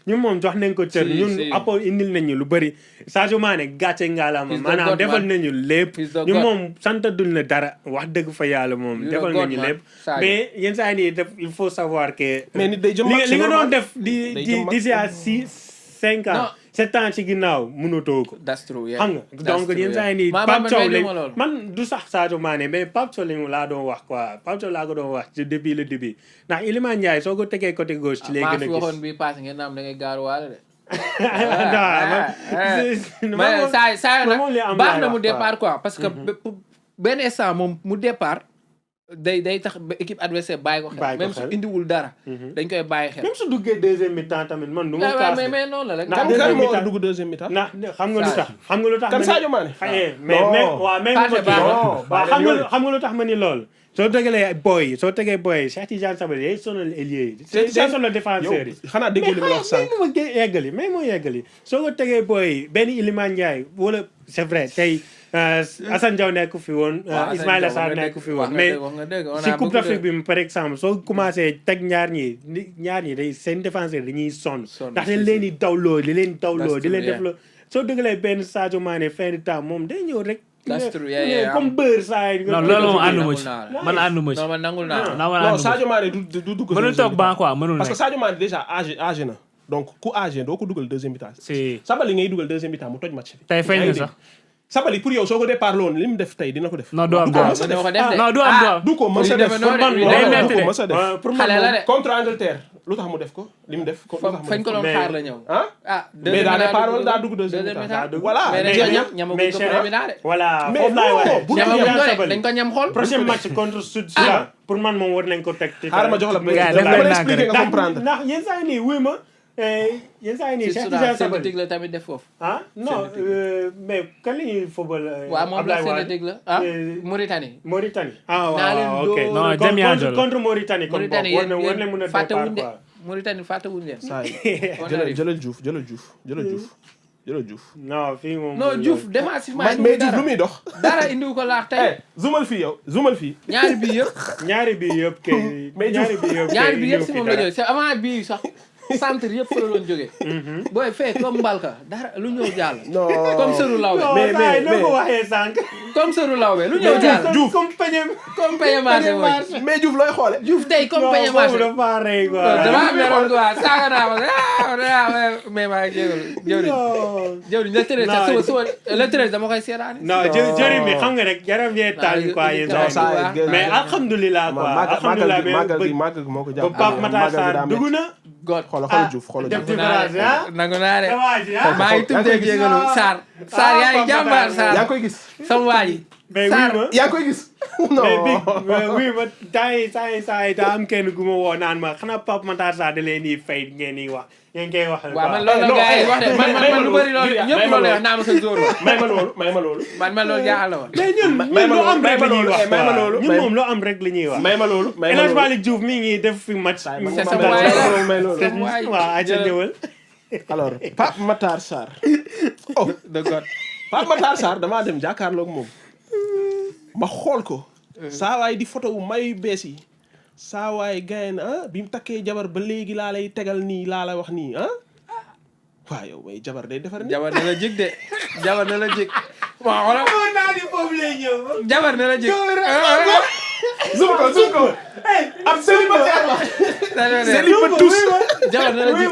ñun moom jox nañ ko cër. ñun apport indil nañ ñu lu bëri. Sadio Mané gàcce ngalaama maanaam defal nañu lépp. ñun moom sant duñ la dara wax dëgg fa yàlla moom. defal nañu lépp mais yenn saa yi def il faut savoir que. mais nit day jëm li nga doon def d'ici à 5 ans. 7 ans ci ginnaaw mënatoo ko. that's true xam nga donc yenn saa yi nii Pape Thiaw lañ man du sax Sadio Mané mais Pape Thiaw lañ laa doon wax quoi Pape Thiaw laa ko doon wax depuis le début ndax Iliman Ndiaye soo ko tegee côté gauche. ci lay gën a gis waxoon bi passé ngeen naam da ngay gaaruwaale de. mais saa nag baax na mu départ quoi parce que benn instant moom mu départ. day tax ba équipe adversaire bàyyi ko xel même su indiwul dara. dañ koy bàyyi xel. même su duggee deuxième mi-temps tamit man du ma kaas mais noonu la rek. kan moo dugg deuxième mi-temps. ndax xam nga lu tax. kan Sadio Mané. mais waaw même xam nga lu tax ma ni lool. soo tegalee boy soo tegee boy Cheikh Tidiane Sabaly day sonal ailier yi. day sonal défenseurs yi. xanaa déggoo li ma la wax sànq. mais moo yeggali soo ko tegee boy benn Iliman Ndiaye wala c'est vrai tey. Assane Diao nekk fi woon. Ismaïla Sarr nekk fi woon mais si Coupe d'Afrique bi par exemple soo commencé teg ñaar ñi day seen défenseur dañuy sonn. ndax dañ leen di dawloo di leen def la soo dëggalee benn Sadio Mané fin de temps moom day ñëw rek. comme beurre saa yi. non loolu moom ànduma ci man ànduma ci. non man nangul naa non Sadio Mané du dugg. mënul toog ban quoi mënul parce que Sadio Mané déjà âgé na donc ku âgé doo ko dugal deuxième mi-temps. si Sabaly ngay dugal deuxième mi-temps mu toj match bi. tey feeñ na sax. Sabali pour yow soo ko départ loon li mu def tey dina ko def. non du am mës a def non du am du ko mës a def du ko mës a def. xale la de contre Angleterre lu tax mu def ko li mu def. fañ ko doon xaar la ñëw. mais daa départ wala daa dugg deuxième mi-temps. voilà mais ñamaguñ ko premier mi-temps de. voilà foofu laay waxee. dañ ko ñam xool. prochain match contre Sud-Soudan pour man moom war nañ ko teg. xaaral ma jox la dama expliquer nga comprendre. ndax yenn saa yi nii wuy ma yenn saa yi nii Cheikh Tidiane Sabaly Sénégal la tamit def foofu. non mais kan la ñuy football. waaw moom la Sénégal la Mauritanie. Mauritanie waaw ok. non Jamiadio la contre Mauritanie. kon Mauritanie war na mën a départ quoi. Mauritanie fàttewuñ leen. saa yi jëlal Diouf. non fii moom. non Diouf défensivement. mais Diouf lu muy dox. dara indiwu ko laax tey. zoomal fii. ñaari bii yëpp kay. mais ñaari bii yëpp si moom la jógee c'est avant bii sax. centre yëpp fa la doon jógee. booy fee comme Mbalka dara lu ñëw jàll. non comme Serou Lawbe. mais noo ko waxee sànq. comme Serou Lawbe lu ñëw jàll. Diouf comme peñe marché mooy. mais Diouf looy xoole. Diouf tey comme peñe marché. non dafa rëy quoi. damaa meroon quoi saaga naa ma mais maa ngi jégalu jëwriñ le treize sax suba le treize dama koy seetaani. non jëriñ mi xam nga rek yaram yee taal quoi yéen saa yi mais alhamdulilah quoi alhamdulilah màggal gi moo ko jàpp. Pape Matar Sarr dugg na. xoolal Diouf nangu naa de maa ngi tuddee jégalu Sarr yaa ngi jàmbaar Sarr yaa ngi koy gis sama waa ji mais oui yaa ngi koy gis mais big oui ma saa yi daa am kenn gu ma woo naan ma xanaa Pape Matar Sarr da leen di fay ngeen di wax ngeen koy wax waaw man loolu la gars yi wax de man lu bëri loolu ñëpp loolu wax naa ma sa zóor la may ma loolu man loolu jaaxal la woon mais ñun loo am rek la ñuy wax ñun moom loo am rek la ñuy wax may ma loolu El Hadj Malick Diouf mi ngi def fi match waaw aca ñëwal alors Pape Matar Sarr de God Pape Matar Sarr damaa dem jàkkaarloog moom ma xool ko saa waay di photo wu may bees yi saa waay gayen bi mu takkee jabar ba léegi laa lay tegal nii laa la wax nii waaw yow may jabar day defar nii jabar na la jig de jabar na la jig waaw wala naa di foofu lay ñëw jabar na la jig zoom ko am célibataire la célibatus jabar na la jig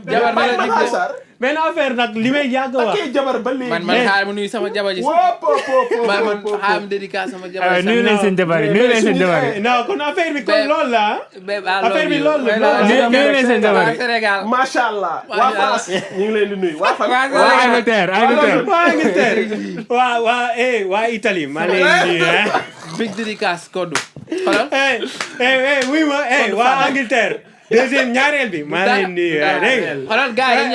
jabar na la jig de benn affaire nag li may yàgg wax takkee jabar ba léegi man xaar ma nuyu sama jabar ji man xaar ma dédicace sama jabar nuyu leen seen jabar yi non kon affaire bi comme loolu la affaire bi loolu la nuyu leen seen jabar yi Sénégal macha allah waa France ñu ngi leen di nuyu waa France waa Angleterre waa Italie maa leen di nuyu big dédicace koddu xoolal oui ma waa Angleterre deuxième ñaareel bi maa leen di dégg xoolal gars yi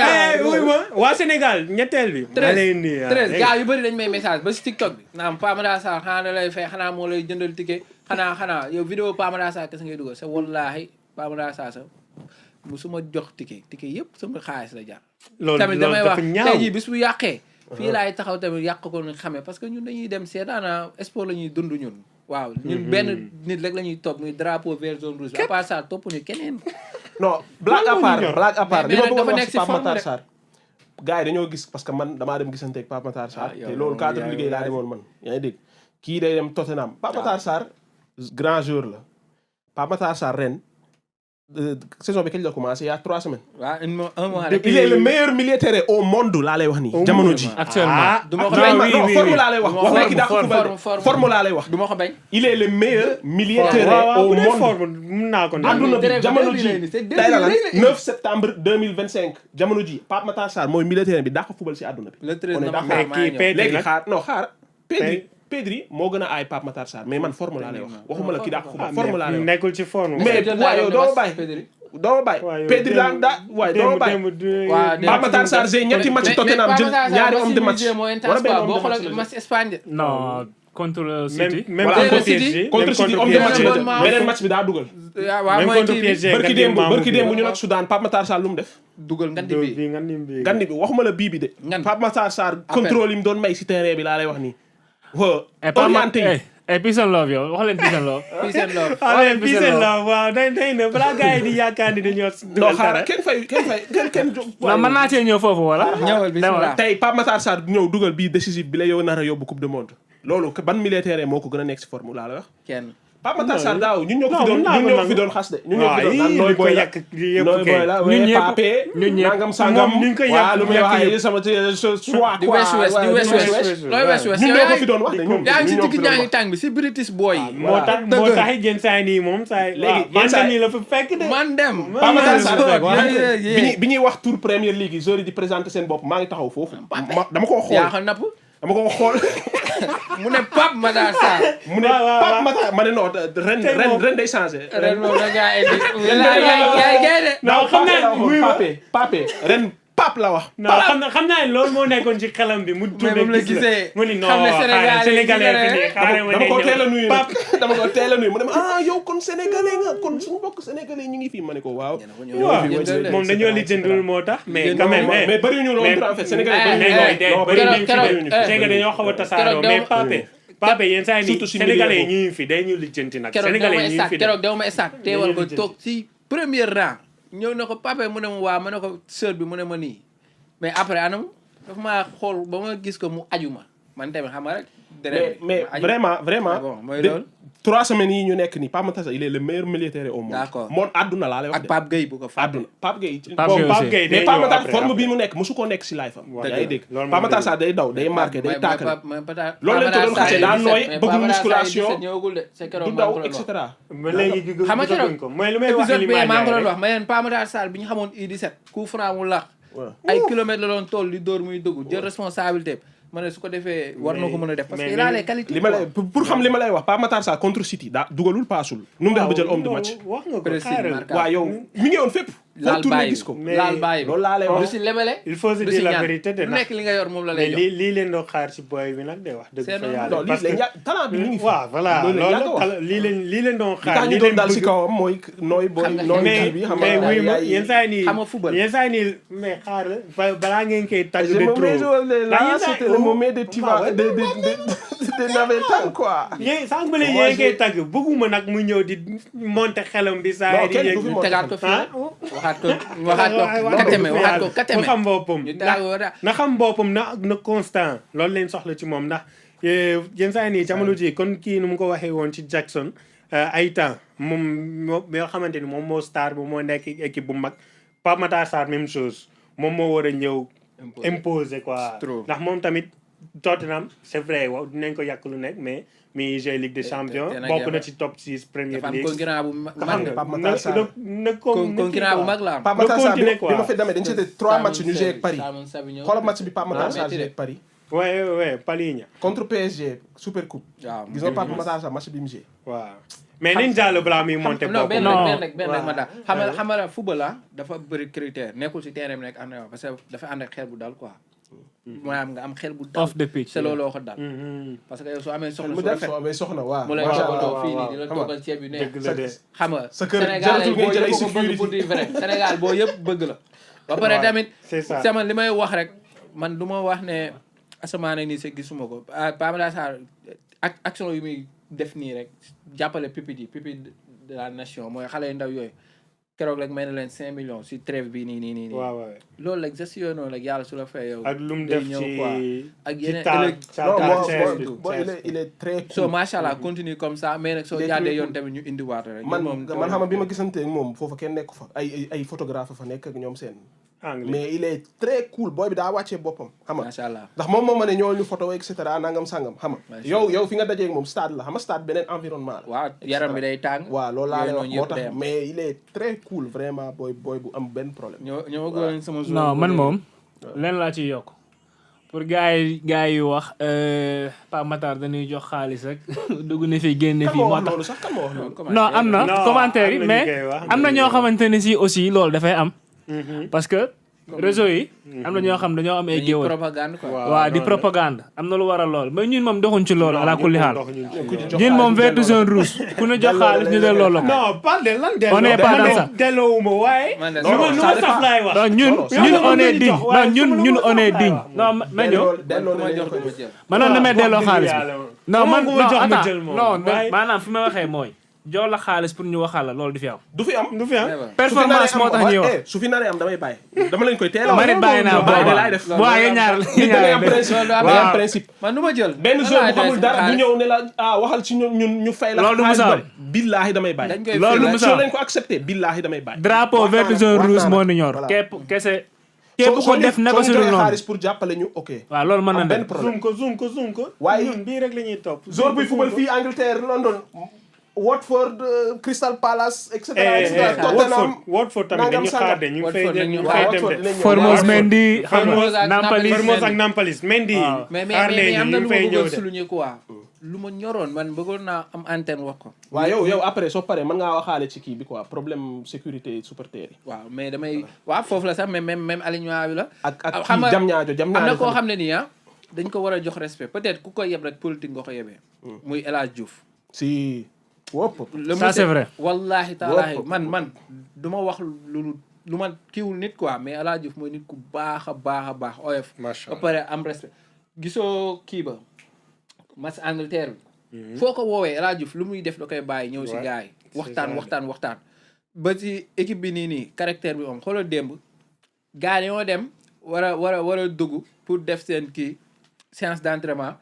oui ma waa Sénégal ñetteel bi maa leen di treize gars yu bëri dañ may message ba si TikTok bi naam Pape Matar Sarr xanaa da lay fay xanaa moo lay jëndal ticket xanaa yow vidéo Pape Matar Sarr kese ngay dugal sa wallaahi Pape Matar Sarr sa musuma jox ticket yëpp sama xaalis la jar tamit damay wax tey jii bis bu yàqee fii laay taxaw tamit yàq ko ñu xamee parce que ñun dañuy dem seetaana sport la ñuy dund ñun waaw ñun benn nit rek la ñuy topp muy drapeau vert zone rouge à part ça topp ñu keneen non blague à part li ma bëggoon wax si Pape Matar rek Sarr gars yi dañoo gis parce que man damaa dem gisante ak Pape Matar Sarr te loolu cadre liggéey laa demoon man yaa ngi dégg kii day dem Tottenham Pape Matar Sarr grand joueur la Pape Matar Sarr ren saison bi kañ la commencé il y a 3 semaines. waaw un mois il est le meilleur milieu terrain au monde laa lay wax nii. jamono ji actuellement. du ma ko bañ forme laa lay wax. wax léegi daa ko forme laa lay wax. du ma ko bañ. il est le meilleur milieu terrain au monde. mun naa ko àdduna bi jamono ji tey la lan 9 septembre 2025 jamono ji Pape Matar Sarr mooy milieu terrain bi daa ko fubal si àdduna bi. le 13 léegi xaar Pedri moo gën a aay Pape Matar Sarr mais man forme laa lay wax waxuma la kii daa ko fubal forme laa lay wax. nekkul ci forme. mais waaye yow doo ma bàyyi. Pedri waaye doo ma bàyyi. Pape Matar Sarr j'ai ñetti match Tottenham jël ñaari homme de match. wala benn boo xoolee match Espagne. non contre City. même contre City homme de match la jël beneen match bi daa dugal. waaw mooy kii barki démb ñu nag Soudan Pape Matar Sarr lu mu def. dugal ngandi bi waxuma la bii bi de. Pape Matar Sarr contrôle yi mu doon may si terrain bi laa lay wax nii. orienté yi peace and love yow wax leen peace and love. peace and love peace and love waaw day na balaa gars yi di yaakaar ni dañoo. non xaaral kenn non mën naa cee ñëw foofu wala. ñëwal bismillah tey Pape Matar Sarr ñëw dugal bii décisif bi la yow nar a yóbbu coupe du monde. loolu ban militaire moo ko gën a nekk si forme laa la wax. kenn Pape Matar Sarr daaw ñun ñoo ko fi doon xas de. ñun ñoo ko fi doon naan nooy boy la nooy boy la ñun ñëpp pape nangam sangam waaw lu may wax sama choix di west ñun ñoo ko fi doon wax de ñun yaa ngi si digg ñaa ngi tàng bi si British boy moo tax jën saa nii moom saa léegi man saa nii la fa fekk de man dem Pape Matar Sarr bi ñuy wax tour Premier League yi joueurs yi di présenter seen bopp maa ngi taxaw foofu dama koo xool yaa xam napp dama ko xool mu ne Pape Matar Sarr mu ne Pape Matar ma ne non ren day changé ren moom da ngaa indi yaay gay de non xam naa pape ren Pape la wax non xam naa loolu moo nekkoon ci xelam bi mu mais moom la gisee mu ni non xam ne sénégalais fi nii dama ko teel a nuyu dama ko teel a nuyu mu ne ma yow kon sénégalais nga kon suñu bokk sénégalais ñu ngi fii ma ne ko waaw moom dañoo lijjantul moo tax mais quand même mais bëriwuñu loolu en fait sénégalais dañoo xaw a tasaaroo mais Pape yenn saa yi nii sénégalais yi ñu ngi fi day ñu lijjanti nag sénégalais yi ñu ngi fi keroog dama estat teewal ko toog si premier rang ñëw na ko Pape mu ne ma waa ma ne ko sœur bi mu ne ma nii mais après anam dafa maa xool ba ma gis ko mu aju ma man tamit xam nga rek. mais vraiment bon mooy loolu. 3 semaines yi ñu nekk nii Pape Matar Sarr il est le meilleur militaire au monde. d'accord moom àdduna laa lay wax de. ak Pape Gueye bu ko fàtte. Pape Gueye. Pape Gueye mais Pape Matar forme bi mu nekk mosu koo nekk si live am. yaa ngi dégg Pape Matar Sarr day daw day marqué day taakale. loolu lañ ko doon xasee daa nooy bëggul musculation du daw et cetera. ba léegi xam nga keroog ko mooy lu may wax épisode bi maa ngi ko doon wax ma leen Pape Matar Sarr bi ñu xamoon U17 coup franc mu lax ay kilomètres la doon toll li dóor muy dugg jël responsabilité ma ne su ko defee war na ko mën a def parce que il a les qualités li ma lay pour xam li ma lay wax Pape Matar Sarr contre City daa dugalul paasul nu mu def ba jël homme de match wax nga ko xaaral waaw yow mi ngi woon fépp laal bàyyi gis ko laal bàyyi loolu laa lay wax du si lebele il faut se dire la vérité de lu nekk li nga yor moom la lay jox lii leen doon xaar si boy bi nag de wax dëgg fa yàlla parce que talent bi mu ngi fi waaw voilà loolu lii leen doon xaar li leen daal si kawam mooy nooy boy nooy kii bi xam nga oui yenn saa yi nii xam nga football yenn saa yi nii mais xaar balaa ngeen koy tàgg de trop là c'était le moment de tiva de navétane quoi yéen sànq ba léegi yéen koy tàgg bëgguma nag mu ñëw di monter xelam bi saa yi di tegaat ko fii waxaat ko kateme xam boppam na xam boppam na constant loolu leen soxla ci moom ndax yenn saa yi nii jamono ji kon kii nu mu ko waxee woon ci Jackson ay temps moom yoo xamante ni moom moo star bu moo nekk équipe bu mag Pape Matar Sarr même chose moom moo war a ñëw imposer quoi ndax moom tamit Tottenham c'est vrai waaw dinañ ko yàq lu nekk mais mi jeu Ligue des Champions bokk na ci top 6 Premier League concurrent bu mag Pape Matar Sarr concurrent bu mag la Pape Matar Sarr bi ma fi demee dañu seetee 3 matchs ñu joué ak Paris xoolal match bi Pape Matar Sarr joué ak Paris ouais Paris contre PSG Super Coupe gis nga Pape Matar Sarr match bi mu joué waaw mais nañ jàll balaa muy monté non benn rek ma daal xam nga football la dafa bëri critère nekkul si terrain bi nekk am na parce que dafa ànd ak xel bu dal quoi maanaam nga am xel bu dal off the pitch c'est looloo ko dal parce que yow soo amee soxna mu def soo amee soxna waaw mu lay toppatoo fii nii di la toggal ceeb yu neex xam nga sa kër Sénégal boo yëpp ko bëgg pour dire vrai Sénégal boo yëpp bëgg la ba pare tamit sama li may wax rek man du ma wax ne asamaan nii sa gisuma ko Pape Matar Sarr ak action yu muy def nii rek jàppale pupille de la nation mooy xale yu ndaw yooyu keroog rek may na leen 5 millions si trêve bi nii waaw loolu rek geste yooyu noonu rek yàlla su la fay yow ak lu mu def ci ak yeneen il est très cool so macha allah continue comme ça mais nag soo jaadee yoon tamit ñu indiwaat rek man xam nga bi ma gisante ak moom foofu kenn nekk fa ay photographe fa nekk ak ñoom seen mais il est très cool booy bi daa wàccee boppam xam nga macha allah ndax moom moo ma ne ñoo ñu photo et cetera nangam sangam xam nga yow fi nga dajee ak moom stade la xam nga stade beneen environnement la waaw yaram bi day tàng waaw loolu laa lay wax moo tax mais il est très cool vraiment booy bu am benn problème ñoo gën sama jour non man moom leen laa ciy yokk pour gars yi wax Pape Matar dañuy jox xaalis rek dugg na fi génne fii moo tax sax kan moo wax loolu non am na commentaire yi mais am na ñoo xamante ne si aussi loolu dafay am parce que réseau yi am na ñoo xam dañoo am ay géwël propagande quoi waaw di propagande am na lu waral lool mais ñun moom doxuñ ci loolu ala kulli xaal ñun moom vert jaune rouge ku ñu jox xaalis ñu delloo la ko non pas de lan delloo on est pas dans ça delloowuma waaye lu ma saf laay wax non ñun on est digne non ñun on est digne non ma ñëw ma noonu damay delloo xaalis bi non man non attends non maanaam fi ma waxee mooy jox la xaalis pour ñu waxal la loolu du fi am. du fi am. performance moo tax ñuy wax su fi naree am damay bàyyi. dama leen koy teel a. ma ne bàyyi naa booba laay def. waaye ñaar am principe. man du ma jël. benn zone bu xamul dara bu ñëw ne la waxal ci ñun ñu fay la. loolu du musa billaahi damay bàyyi. loolu du musa soo leen ko accepté billaahi damay bàyyi. drapeau vert jaune rouge moo ni ñor. képp kese. képp ko def naka su dul noonu xaalis pour jàppale ñu ok. waaw loolu mën na benn problème zoom ko. waaye ñun bii rek la ñuy topp. jour buy football fii Angleterre London. Watford Crystal Palace et cetera. Tottenham Watford tamit dañu xaar de ñu fay dem Formose Mendy Nampalys ak Nampalys Mendy. mais am na lu ma bëggoon souligner quoi. lu ma ñoroon man bëggoon naa am antenne wax ko. waaw yow après soo paree mën ngaa waxaale ci kii bi quoi problème sécurité supporter yi. waaw mais waaw foofu la sax mais même alignement bi la. ak kii jam ñaajo am na koo xam ne nii dañ ko war a jox respect peut-être ku ko yeb rek politique nga ko yebee. muy El Hadj Diouf. si. ça c'est vrai. wallahi taalaahi man du ma wax lu ma kiiwul nit quoi mais El Hadj Diouf mooy nit ku baax a baax oyof. macha allah ba pare am respect. gisoo kii ba. match Angleterre bi. foo ko woowee El Hadj Diouf lu muy def da koy bàyyi ñëw si gars yi. waxtaan. ba ci équipe bi nii caractère bi moom xoolal démb. gars yi ñoo dem war a dugg pour def seen kii séance d'entraînement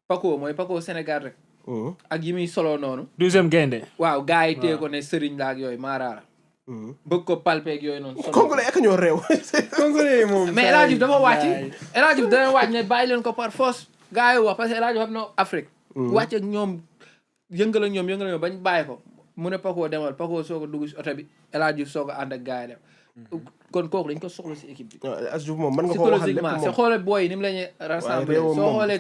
Paco Sénégal rek. ak yi muy solo noonu. 12e gaynde. waaw gars yi téye ko ne Serigne la ak yooyu Mara la. bëgg ko palpeeg yooyu noonu. Congolais ak ñoo réew. Congolais moom. mais El Hadj Diouf dafa wàcc. El Hadj Diouf dana wàcc ne bàyyi leen ko par force. gars yi wax parce que El Hadj Diouf xam na Afrique. wàcc ak ñoom yëngal ak ñoom bañ bàyyi ko. mu ne Paco demal Paco soog a dugg si oto bi El Hadj Diouf soog a ànd ak gars yi dem. kon kooku dañ ko soxla si équipe bi. El Hadj Diouf moom mën nga ko waxal lépp moom soo xoolee booy ni mu la ñuy rassemblé soo xoolee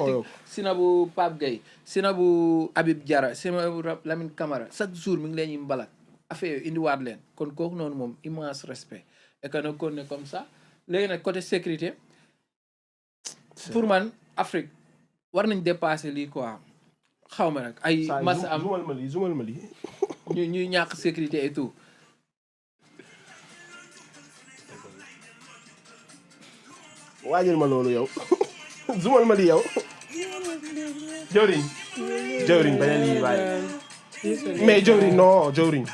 Sinabu Pape Gueye Sinabu Habib Diarra Sinabu Lamine Camara chaque jour mi ngi leen ñuy mbalak affaire yooyu indiwaat leen kon kooku noonu moom immense respect et que na kon ne comme ça léegi nag côté sécurité pour man Afrique war nañ dépasser lii quoi xaw ma nag ay mas am zumal ma lii ñuy ñàkk sécurité et tout. waajal ma loolu yow zumal ma li yow jawriñ bañ a lii waaye mais jawriñ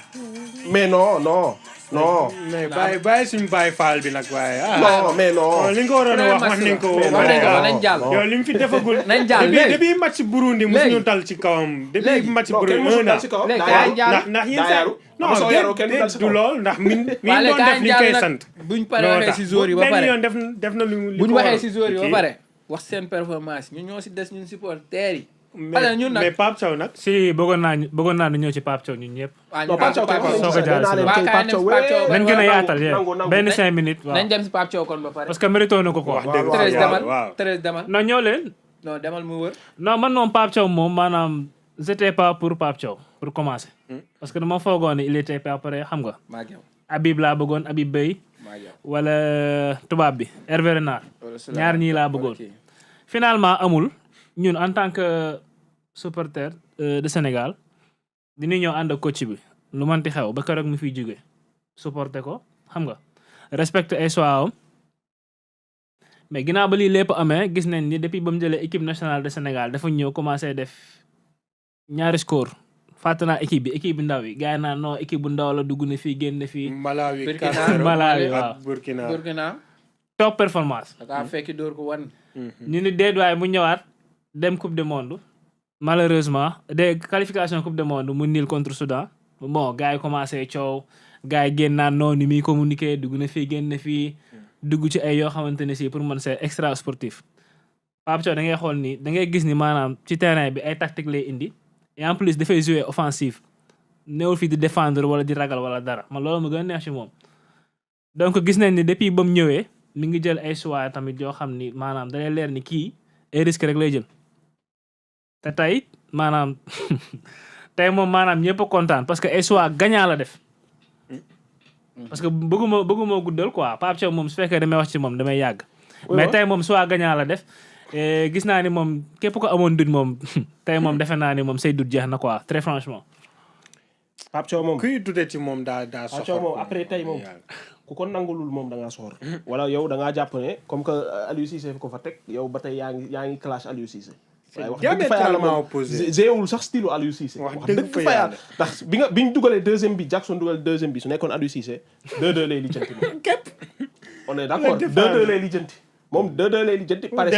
mais non mais bàyyi suñu bàyyi faal bi nag waaye non mais non li nga waroon a wax nañ ko nañ jàll yow li mu fi defagul nañ jàll depuis match Burundi musuñu dal ci kawam depuis match Burundi ndax yéen saa non du lool ndax mi doon def li koy sant buñ pare waxee si joueurs yi ba pare yoon def na lu buñ waxee si joueurs yi ba pare wax seen performance ñun ñoo si des ñun supporters yi mais Pape Thiaw nag si bëggoon naa ñëw ci Pape Thiaw ñun ñëpp. soo ko jaar nañ gën a yaatal benn 5 minutes. waaw nañ dem si Pape Thiaw kon ba pare. parce que mérito na ko quoi. wax dëgg Thérèse demal. non ñëw leen. non demal mu wër. non man moom Pape Thiaw moom maanaam j'étais pas pour Pape Thiaw pour commencer. parce que dama foogoon ne il était pas prêt xam nga. Habib laa bëggoon Habib Beye. wala tubaab bi Hervé Renard. ñaar ñii laa bëggoon. finalement amul ñun en tant que supporter de Sénégal dinañ ñëw ànd ak coach bi lu manti xew ba keroog mu fiy jóge supporter ko xam nga respecter ay choix am mais ginnaaw ba lii lépp amee gis nañ ni depuis ba mu jëlee équipe nationale de Sénégal dafa ñëw commencé def ñaari score fàtte naa équipe bi ndaw yi gars yi naan non équipe bu ndaw la dugg na fii génn fii. Malawi waaw Burkina. top performance. da kaa fekki door ko wan. ñu ni déet waaye mu ñëwaat dem coupe du monde. malheureusement des qualifications coupe du monde mu niil contre Soudan bon gars yi commencé coow gars yi génn naan noonu ni muy communiqué dugg na fii génn na fii dugg ci ay yoo xamante ne si pour man c'est extra sportif. Pape Thiaw da ngay xool ni da ngay gis ni maanaam ci terrain bi ay tactique lay indi et en plus dafay jouer offensive néewul fii di défendre wala di ragal wala dara man loolu ma gën a neex ci moom. donc gis nañ ni depuis ba mu ñëwee mi ngi jël ay choix tamit yoo xam ni maanaam da lay leer ni kii ay risque rek lay jël. te tey maanaam tey moom maanaam ñëpp a kontaan parce que ay choix gagnant la def parce que bëgguma guddal quoi Pape Thiaw moom su fekkee damay wax ci moom damay yàgg. mais tey moom choix gagnant la def gis naa ni moom képp ko amoon dut moom tey moom defe naa ni moom say dut jeex na quoi très franchement. Pape Thiaw moom kuy dute ci moom daa soxor. Pape Thiaw moom après tey moom ku ko nangulul moom da ngaa soxor. wala yow da ngaa jàpp ne comme que Aliou Cissé ko fa teg yow ba tey yaa ngi clash Aliou Cissé. waaye wax dëgg fa yàlla moom géewul sax style Aliou Cissé wax dëgg fa yàlla ndax bi ñu dugalee deuxième bi Jackson dugal deuxième bi su nekkoon Aliou Cissé 2-2 lay lijjanti moom képp on est d'accord 2-2 lay lijjanti moom 2-2 lay lijjanti pare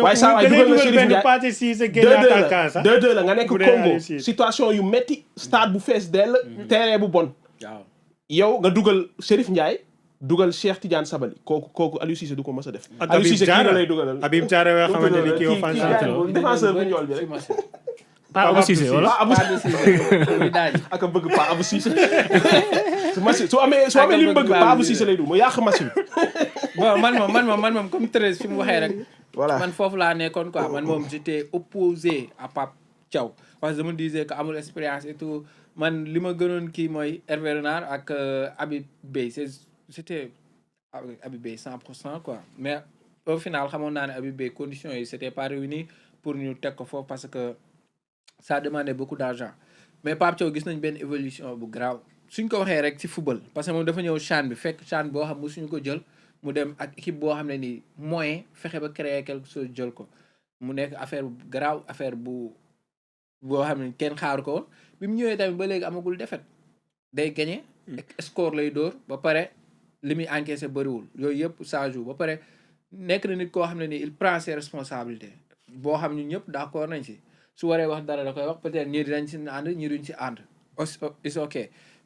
waaye saa waay dugal na Chérif Ndiaye 2-2 la nga nekk Congo situation yu metti stade bu fees dell terrain bu bon yow nga dugal Chérif Ndiaye dugal Cheikh Tidiane Sabali kooku Aliou Cissé du ko mës a def. Aliou Cissé kii lay dugalal. Habib Diarra yoo xamante ni kii offensive défenseur bu ñool bi rek. Pa Abou Cissé wala Pa Abou Cissé ak a bëgg Pa Abou Cissé. su amee li mu bëgg Pa Abou Cissé lay du mu yàq match bi. bon man moom comme Thérèse fi mu waxee rek. voilà man foofu laa nekkoon quoi man moom j'étais opposé à Pape Thiaw parce que je me disais que amul expérience et tout man li ma gënoon kii mooy Hervé Renard ak Habib Beye c'était Habib Beye 100% quoi mais au final xamoon naa ne Habib Beye conditions yi c'était pas réuni pour ñu teg ko foofu parce que ça demandait beaucoup d'argent mais Pape Thiaw gis nañ benn évolution bu grave suñ ko waxee rek ci football parce que moom dafa ñëw CHAN bi fekk CHAN boo xam musuñu ko jël mu dem ak équipe boo xam ne nii moyen fexe ba créer quelque chose jël ko mu nekk affaire bu grave affaire boo xam ne kenn xaaru ko woon bi mu ñëwee tamit ba léegi amagul défaite day gagner score lay dóor ba pare li muy encaissé bëriwul yooyu yëpp ça joue ba pare nekk na nit koo xam ne nii il prend ses responsabilités boo xam ñu ñëpp d'accord nañ si su waree wax dara da koy wax peut-être ñii dinañ si ànd ñii duñ si ànd it's ok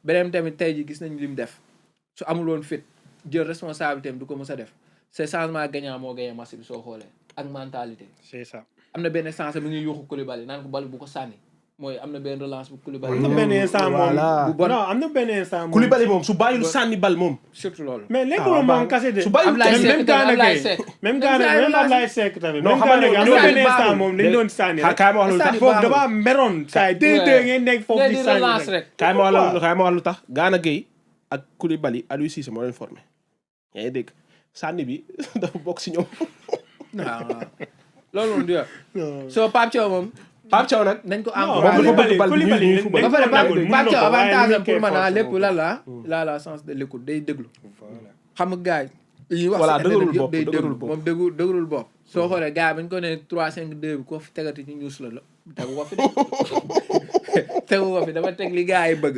beneen tamit tey ji gis nañ li mu def su amul woon fit jël responsabilité am du ko mës a def c'est changement gagnant moo gagné match bi soo xoolee ak mentalité c'est ça am na benn sens mi ngi yuuxu Koulibaly naan ko bal bu ko sànni mooy am na benn relance bu Koulibaly. am na benn instant moom bu bon non am na benn instant moom Koulibaly moom su bàyyil sànni bal moom. surtout loolu. mais nekkul moom kase de. su bàyyil même Ablaye Seck tamit. non xam nga am na benn instant moom dañu doon sànni rek. kaay ma wax lu tax foofu dafa meroon. saa yi dégg ngeen nekk foofu di sànni rek. kaay ma wax lu tax Gana Gueye ak Koulibaly Aliou Cissé moo leen formé. yaa ngi dégg sànni bi dafa bokk si ñoom. waaw loolu moom du yor. soo Pape Thiaw moom. Pape Thiaw nag nañ ko encouragé bal bi ñuy football. ba pare Pape Thiaw avantage am pour man lépp lan la sens de l'écoute day déglu. xam nga gars yi wax si internet yëpp day déglu moom déglu bopp. soo xoolee gars yi bañ ko ne 3-5-2 bi ko fi tegati ci ñuus la tegu ko fi de tegu ko fi dafa teg li gars yi bëgg.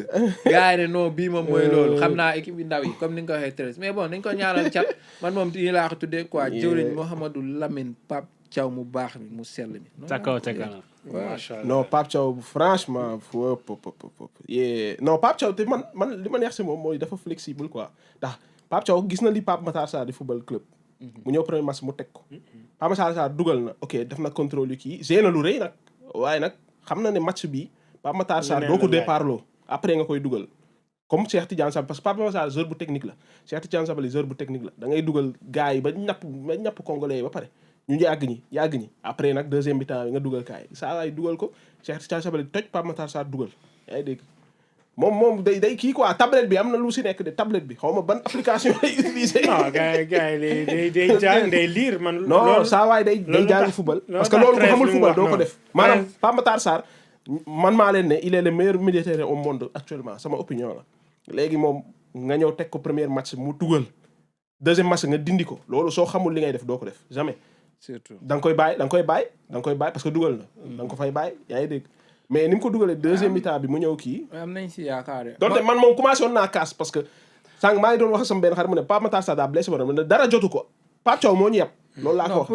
gars yi ne non bii moom mooy loolu xam naa équipe bi ndaw yi comme ni nga ko waxee Thérèse mais bon nañ ko ñaanal cat man moom nii laa ko tuddee quoi jëwriñ Mouhamadou Lamine Pape Thiaw mu baax mi mu sell mi. ca kaw ca kanam. macha allah non Pape Thiaw franchement non Pape Thiaw te man li ma neex si moom mooy dafa flexible quoi ndax Pape Thiaw gis na li Pape Matar Sarr di football club. mu ñëw premier match mu teg ko. Pape Matar Sarr dugal na ok def na contrôle yu kii gérer na lu rëy nag waaye nag xam na ne match bi Pape Matar Sarr doo ko départ loo après nga koy dugal. comme Cheikh Tidiane Sabali parce que Pape Matar Sarr joueur bu technique la Cheikh Tidiane Sabali joueur bu technique la da ngay dugal gars yi ba ñapp congolais yi ba pare. ñu yàgg ñi après nag deuxième mi-temps bi nga dugal kaay saa waay dugal ko Cheikh Tidiane Sabali toj Pape Matar Sarr dugal yaa ngi dégg moom day kii quoi tablette bi am na lu si nekk de tablette bi xaw ma ban application lay utiliser. non gars yi day jàng day lire man. non saa waay day jàng football. parce que loolu ko xamul football doo ko def. maanaam Pape Matar Sarr man maa leen ne il est le meilleur militaire au monde actuellement sama opinion la. léegi moom nga ñëw teg ko premier match mu dugal deuxième match nga dindi ko loolu soo xamul li ngay def doo ko def jamais. surtout da nga koy bàyyi parce que dugal na. da nga ko fay bàyyi yaa ngi dégg mais ni mu ko dugalee deuxième mi-temps bi mu ñëw kii. am nañ si yaakaar donte man moom commencé woon naa kaas parce que sànq maa ngi doon wax sama benn xarit mu ne Pape Matar Sarr daa blessé woon ne dara jotu ko Pape Thiaw moo ñu yeb. loolu laa ko wax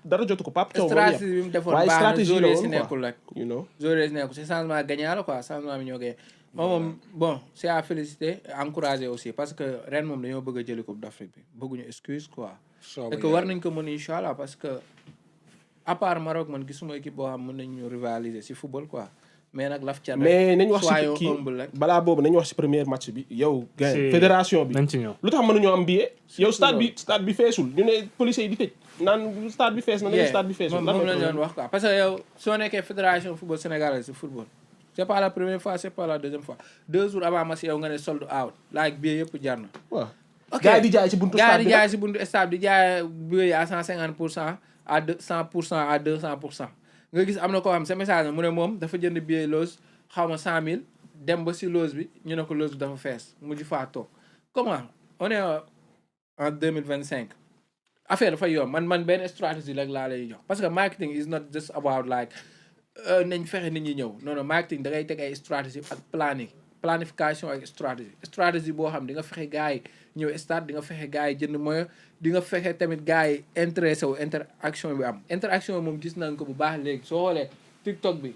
dara jotu ko Pape Thiaw moo ñu yeb. stratégie bi mu defoon waaye baax na stratégie la joueur si woon nekkul quoi rek. you know. joueur si nekkul c'est changement gagnant la quoi changement bi ñoo gagné moom bon c'est à féliciter encourager aussi parce que ren moom dañoo bëgg a jëli Coupe d'Afrique bi bëgguñu excuse quoi. et que war nañ ko mën incha allah parce que à part Maroc man gisuma équipe boo xam mën nañu rivaliser si football quoi mais nag laf cat mais nañ wax si kii balaa boobu nañ wax si premier match bi yow. gars fédération bi nañ ci ñëw. lu tax mënuñoo am billet. yow stade bi feesul ñu ne policiers yi di tëj naan stade bi fees na ne stade bi feesul. moom lañ doon wax quoi parce que yow soo nekkee fédération football sénégalaise si football. c'est pas la première fois c'est pas la deuxième fois 2 jours avant match yow nga ne sold out like billet yëpp jar na. waaw ok gars yi di jaay si buntu stade bi gars yi di jaay si buntu stade bi di jaay billet yi à 150% à 100% à 200%. nga gis am na koo xam sa message mu ne moom dafa jënd billet loge xaw ma 100 000 dem ba si loge bi ñu ne ko loge bi dafa fees mujj faa toog comment on est en 2025 affaire dafa yomb man benn stratégie rek laa lay jox parce que marketing is not just about like nañ fexe nit ñi ñëw non marketing da ngay teg ay stratégie ak planification ak stratégie boo xam di nga fexe gars yi ñëw stade di nga fexe gars yi jënd moyen di nga fexe tamit gars yi intéressé wu interaction bi am interaction moom gis nañ ko bu baax léegi soo xoolee TikTok bi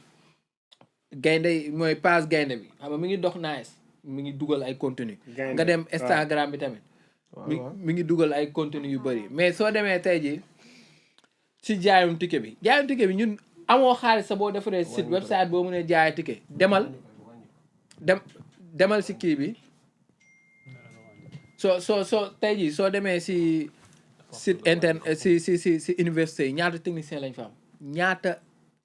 gaynde mooy page gaynde bi xam nga mi ngi dox nice mi ngi dugal ay contenu nga dem Instagram bi tamit mi ngi dugal ay contenu yu bëri mais soo demee tey ji si jaayum ticket bi ñun amoo xaalis sa boo defaree site website boo mënee jaay ticket demal si kii bi soo tey jii soo demee si site internet si université yi ñaata technicien lañ fa am ñaata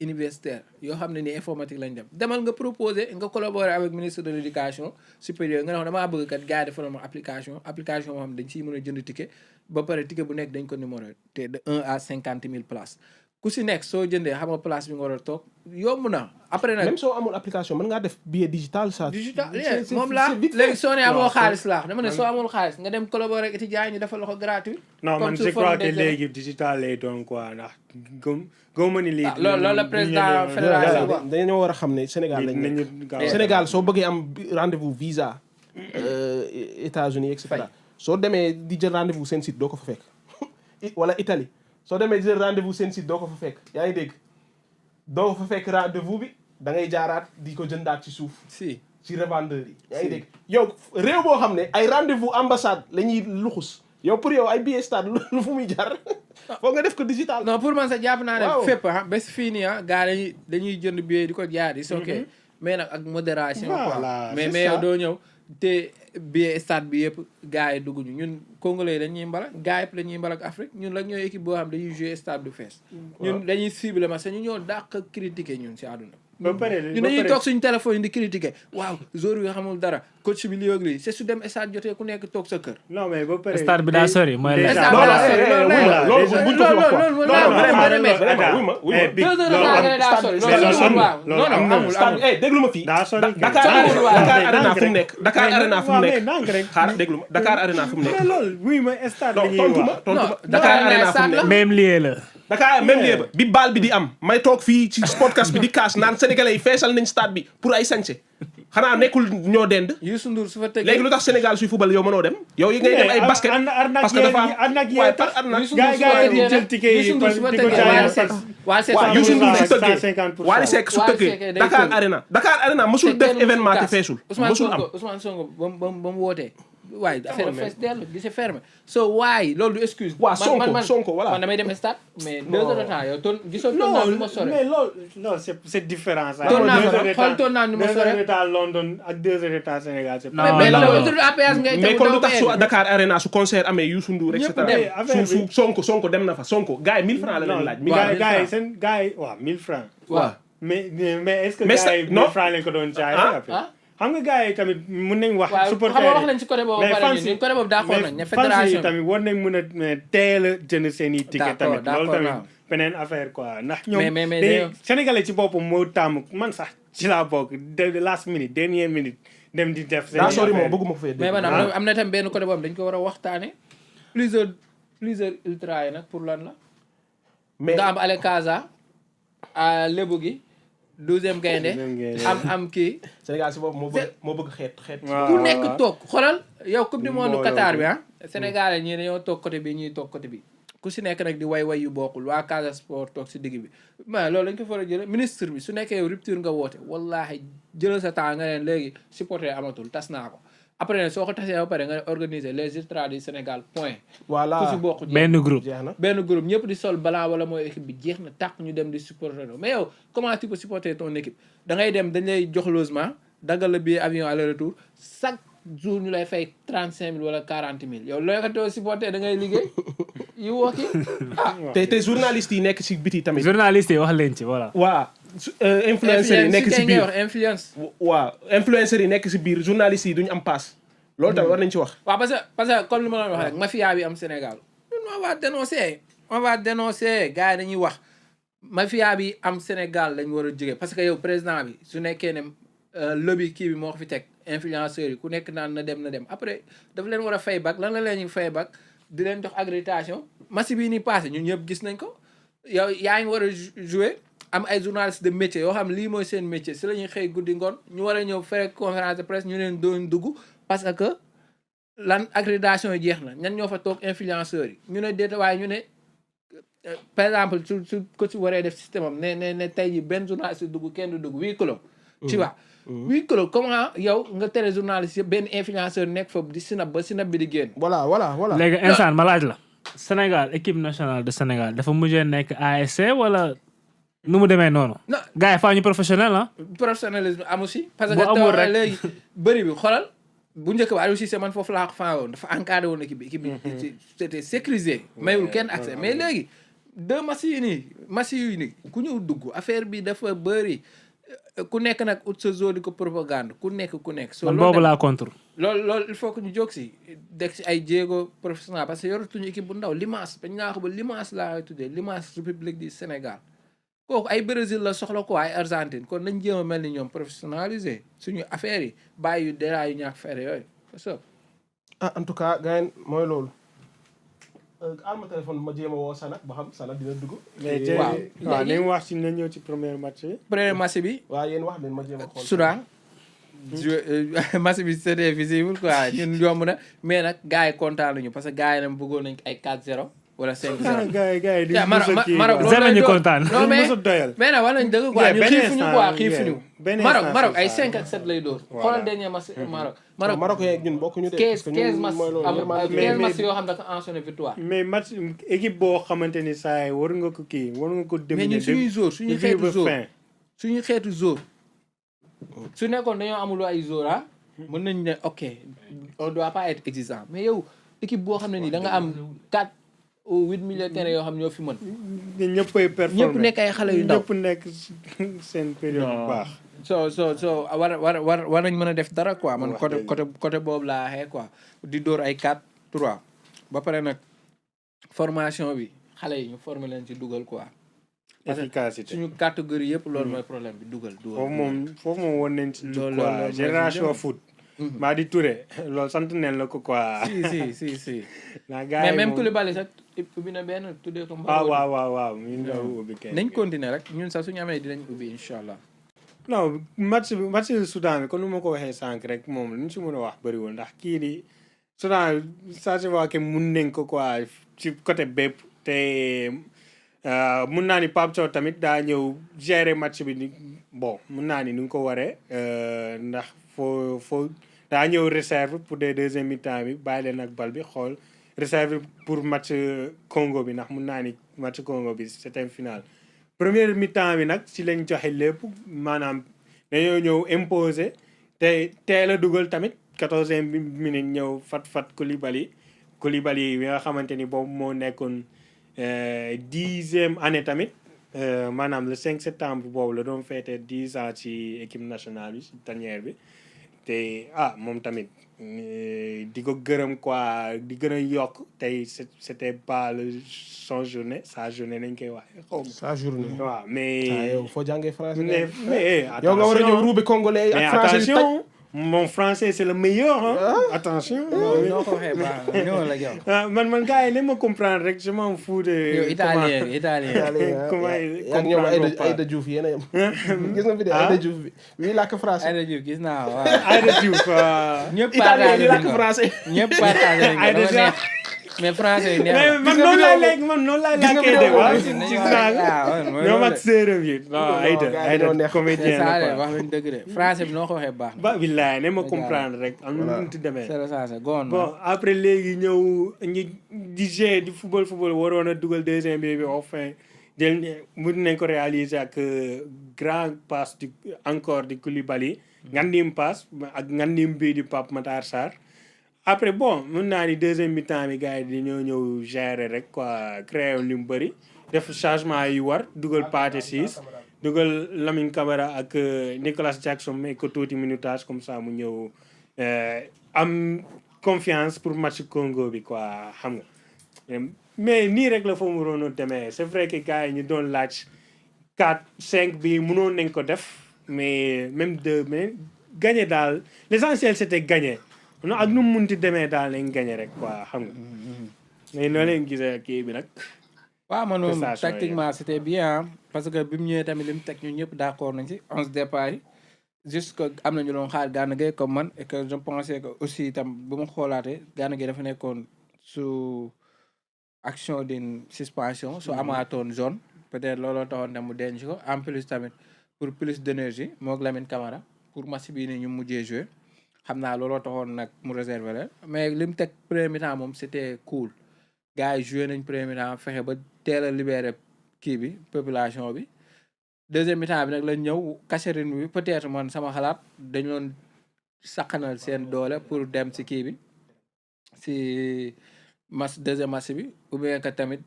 universitaire yoo xam ne ni informatique lañ dem demal nga proposer nga collaborer avec ministre de l'éducation supérieure nga ne wax damaa bëgg kat gars yi defal ma application moo xam dañ siy mën a jënd ticket ba pare ticket bu nekk dañ ko numéro te de 1 à 50 000 places ku si nekk soo jëndee xam nga place bi nga war a toog yomb na après nag même soo amul application mën ngaa def billet digital ça moom laa léegi soo ne amoo xaalis laa dama ne soo amul xaalis nga dem collaborer ak étudiants yi ñu defal la ko gratuit non man je crois que léegi digital lay doon quoi ndax gëmuma ni léegi loolu la président fédération wax dañoo war a xam ne Sénégal soo bëggee am rendez-vous visa États-Unis et cetera soo demee di jël rendez-vous seen site doo ko fa fekk wala Italie soo demee jël rendez-vous seen site doo ko fa fekk yaa ngi dégg doo ko fa fekk rendez-vous bi da ngay jaaraat di ko jëndaat ci suuf ci revendeur yi yaa ngi dégg yow réew boo xam ne ay rendez-vous ambassade la ñuy luxus yow pour yow ay billet stade lu fu muy jar foog nga def ko digital non pour man sax jàpp naa ne fépp bés fii nii gars dañuy jënd billet di ko jaar yi ok mais nag ak modération quoi mais yow doo ñëw te billet stade bi yëpp gars yi dugguñu ñun congolais dañuy mbala gars yëpp dañuy mbala ak Afrique ñun la ñooy équipe boo xam dañuy jouer stade du fees ñun dañuy cible ma ñu ñoo dàq critiquer ñun si àdduna ñun dañuy toog suñu téléphone yi di critiquer waaw joueur bi xamul dara coach bi li yëg lii c'est su dem stade jotee ku nekk toog sa kër non mais ba pare stade bi daa sori mooy déglu ma fii Dakar Arena fu mu nekk xaar déglu ma Dakar Arena fu mu nekk loolu oui ma stade la ñuy wax Dakar Arena fu mu nekk même lieu la Dakar même lieu ba bi baal bi di am may toog fii ci podcast bi di kaas naan sénégalais yi feesal nañ stade bi pour ay sañse xanaa nekkul ñoo dend Youssou Ndour su fa tëggee léegi lu tax Sénégal suy football yow mënoo dem yow yi ngay dem ay basket parce que dafa jël ticket yi Youssou Ndour su fa tëggee Youssou Ndour su tëggee Wally Seck su tëggee Dakar Arena mësul def événement te feesul mësul am Ousmane Sonko ba mu wootee waaye affaire fees dellu gise fermé so waaye loolu du excuse waaw Sonko voilà man damay dem stade mais 2 heures de temps yow toon gisoo toon naa ni ma sore mais loolu c'est différent ça toon naa xool toon naa ni ma sore 2 heures de temps London ak 2 heures de temps Sénégal c'est mais loolu APS ngay mais kon lu tax su Dakar Arena su concert amee Youssou Ndour et cetera su Sonko dem na fa Sonko gars yi 1000 francs la leen laaj gars yi seen gars yi waaw 1000 francs waaw mais est-ce que gars yi 1000 francs lañ ko doon jaay xam nga gars yi tamit mun nañ wax. supporter xam nga wax nañ ci côté boobu. mais fans yi côté boobu d'accord nañ ne fédération tamit war nañ mën a teel a jënd seen i ticket tamit. loolu tamit beneen affaire quoi ndax ñoom. mais Sénégalais ci boppam moo tàmm man sax ci laa bokk de last minute dernière minute dem di def. daa sori moom bëgguma ko fay dégg. mais man am na tam benn côté boobu dañ ko war a waxtaane plusieurs ultra yi nag pour lan la. mais nga am Ale Casa à Lebu gi. 12e gaynde am kii. Sénégal si boobu moo bëgg xeet. ku nekk toog xoolal yow coupe du monde Qatar bi Sénégal ñii dañoo toog côté bi ñuy toog côté bi. ku si nekk nag di way yu bokkul waa Casa Sport toog si digg bi mais loolu dañ ko fa war a jëlee ministre bi su nekkee rupture nga woote wallaahi jëlal sa temps nga leen léegi supporter amatul tas naa ko. après nag soo ko tasee ba pare nga organiser les ultras du Sénégal point. voilà ku si bokk benn groupe benn groupe ñëpp di sol blanc wala mooy équipe bi jeex na tàq ñu dem di supporter mais yow comment tu peux supporter ton équipe da ngay dem dañ lay jox logement daggal la billet avion aller retour chaque jour ñu lay fay 35 000 wala 40 000 yow looy ko too supporter da ngay liggéey yu wokki te journalistes yi nekk si biti tamit. journalistes yi wax leen ci voilà. waaw influenceurs yi nekk si biir influence. waaw influenceurs yi nekk si biir journalistes yi duñu am passe. loolu tamit war nañu ci wax. waaw parce que comme li ma doon wax rek mafia bi am Sénégal. on va dénoncer gars yi dañuy wax mafia bi am Sénégal lañ war a jóge parce que yow président bi su nekkee ne lobby kii bi moo ko fi teg influenceurs yi ku nekk naan na dem après daf leen war a fay bac lan la leen ñuy fay bac di leen jox accréditation match bii nii passé ñun ñëpp gis nañ ko yow yaa ngi war a jouer am ay journalistes de métier yoo xam lii mooy seen métier si la ñuy xëy guddi ngoon ñu war a ñëw faire conférence de presse ñu leen doon dugg parce que lan accréditation yi jeex na ñan ñoo fa toog influenceurs yi ñu ne déeta waaye ñu ne par exemple su ko ci waree def système am ne tey ji benn journaliste dugg kenn du dugg huis clos tu vois huis clos comment yow nga tere journaliste yëpp benn influenceur nekk foofu di sinap ba sinap bi di génn voilà. léegi instant ma laaj la Sénégal équipe nationale de Sénégal dafa mujjee nekk ASC wala nu mu demee noonu. non gars yi faa ñu professionnel ah. professionnalisme amu si. parce bu amul que rek léegi bëri bi xoolal bu njëkk ba Aliou Cissé man foofu laa ko faa woon dafa encadré woon équipe bi c'était sécurisé mayul kenn accès mais léegi deux matchs yi nii ku ñëw dugg affaire bi dafa bëri ku nekk nag ut sa zone di ko propagande ku nekk. man boobu laa contre. loolu il faut que ñu jóg si deg si ay jéego professionnel parce que yoratuñu équipe bu ndaw Limace bañ naa ko ba Limace laa tuddee Limace République du Sénégal kooku ay Brésil la soxla ko ay Argentine kon nañ jéem a mel ni ñoom professionnalisé suñu affaire yi bàyyi yu déra yu ñàkk fere yooyu c'est ça. En tout cas gars yi mooy loolu. alma téléphone ma jéem a woo Sana ba xam Sana dina dugg. waaw li mu wax ci na ñëw ci premier match bi. premier match bi. waaw yéen wax leen ma jéem a xool. Soudan. match bi c'était visible quoi ñun yomb na mais nag gars yi kontaan nañu parce que gars yi nag bëggoon nañ ay 4-0 wala 5-0. gars yi di Maroc zéro ñu kontaan. non mais nag war nañ dëgg quoi ñu xiifuñu quoi xiifuñu. Maroc ay 5 ak 7 lay dóor. xoolal dernier match Maroc yeeg ñun bokkuñu de. 15 match am 15 match yoo xam dafa enchaîné victoire. mais match équipe boo xamante ni saa yi war nga ko mais ñun suñuy jour suñu xeetu jour su nekkoon dañoo amul ay jour mën nañ ne ok on doit pas être exigeant mais yow équipe boo xam ne nii da nga am 4 ou 8 militaires yoo xam ñoo fi mën. ñëppay performer ñëpp nekk ay xale yu ndaw ñëpp nekk seen période bu baax. war nañ mën a def dara quoi man côté boobu laa waxee quoi di dóor ay 4-3 ba pare nag formation bi xale yi ñu former leen ci dugal quoi. efficacité suñu catégorie yëpp loolu mooy problème bi dugal. foofu moom woon nañ ci quoi génération foot. Madi Touré loolu sant neen la ko quoi. si. naa gars yi mais même Koulibaly sax ubbi na benn tuddee ko. waaw mi ngi ubbi kay. nañ continuer rek ñun sax suñu amee dinañ ubbi incha allah. non match Soudan bi kon nu ma ko waxee sànq rek moom li ñu si mën a wax bëriwul ndax kii di Soudan ça se voit que mun nañ ko quoi ci côté bépp te. mun naa ni Pape Thiaw tamit daa ñëw gérer match bi ni bon mun naa ni nu nga ko waree ndax foo daa ñëw réserve pour des deuxième mi-temps bi bàyyi leen ak bal bi xool réserve pour match Congo bi ndax mun naa ni match Congo bi c'était final. première mi-temps bi nag si lañ joxe lépp maanaam dañoo ñëw imposer te teel a dugal tamit 14e minute ñëw fat Koulibaly bi nga xamante ni boobu moo nekkoon. 10e année tamit maanaam le 5 septembre boobu la doon fêter 10 ans ci équipe nationale bi ci tanière bi te moom tamit di ko gërëm quoi di gën a yokk tey c'était pas sa journée nañ koy waxee xaw ma. sa journée waaw mais. yow foo jàngee français. mais attention yow nga war a ñëw ruube congolais ak français attention. Mon français c'est le meilleur attention. non ko waxee baax na ñëwal ak yow. man gars yi ne ma comprendre rek je m'en fous de. yow italien. comment ak ñoom Aïda Diouf yéen a yem. gis nga fi de Aïda Diouf bi bii làkk français. Aïda Diouf gis naa waaw. Aïda Diouf. ñëpp italien yi làkk français. ñëpp partagé nañ ko mais français yi neex na. man noonu laay làkkee de waaw gis naa ñoom ak séeréer yi. non Aïda comédien la quoi wax nañ dëgg de français bi noo ko waxee baax na. billaay ne ma comprendre rek am na nu mu demee. c'est bon après léegi ñëw ñi di jouer di football waroon a dugal deuxième bi enfin jël mën nañ ko réaliser ak grand passe encore di Koulibaly. ngandim passe ak ngandim bii di Pape Matar Sarr. après bon mën naa ni deuxième mi-temps bi gars yi dañoo ñëw gérer rek quoi créer lu mu bëri def changement yu war dugal Pathé Ciss dugal Lamine Camara ak Nicolas Jackson may ko tuuti minutage comme ça mu ñëw am confiance pour match Congo bi quoi xam nga mais nii rek la fa mu waroon a demee c'est vrai que gars yi ñu doon laaj 4-5 bi mënoon nañ ko def mais même 2 mais gagner daal l'essentiel c'était gagner. non ak nu mu munti demee daal nañ gagné rek quoi xam nga. mais noo leen gisee kii bi nag. waaw man moom tactiquement c'était bien parce que bi mu ñëwee tamit li mu teg ñun ñëpp d'accord nañ ci 11 départ yi juste que am nañu doon xaar Gana Gueye comme man et que je pensais que aussi itam bu ma xoolaatee Gana Gueye dafa nekkoon su action d'une suspension su amaatoon zone peut-être looloo taxoon ne mu denc ko en plus tamit pour plus d'énergie moog Lamine Camara pour match bii ni ñu mujjee jouer xam naa looloo taxoon nag mu réserver leen mais li mu teg premier mi-temps moom c'était cool gars yi joué nañ premier mi-temps fexe ba teel a libéré kii bi population bi deuxième mi-temps bi nag lañ ñëw Cachérine bi peut-être man sama xalaat dañu doon saqanal seen doole pour dem si kii bi si match deuxième match bi ou bien que tamit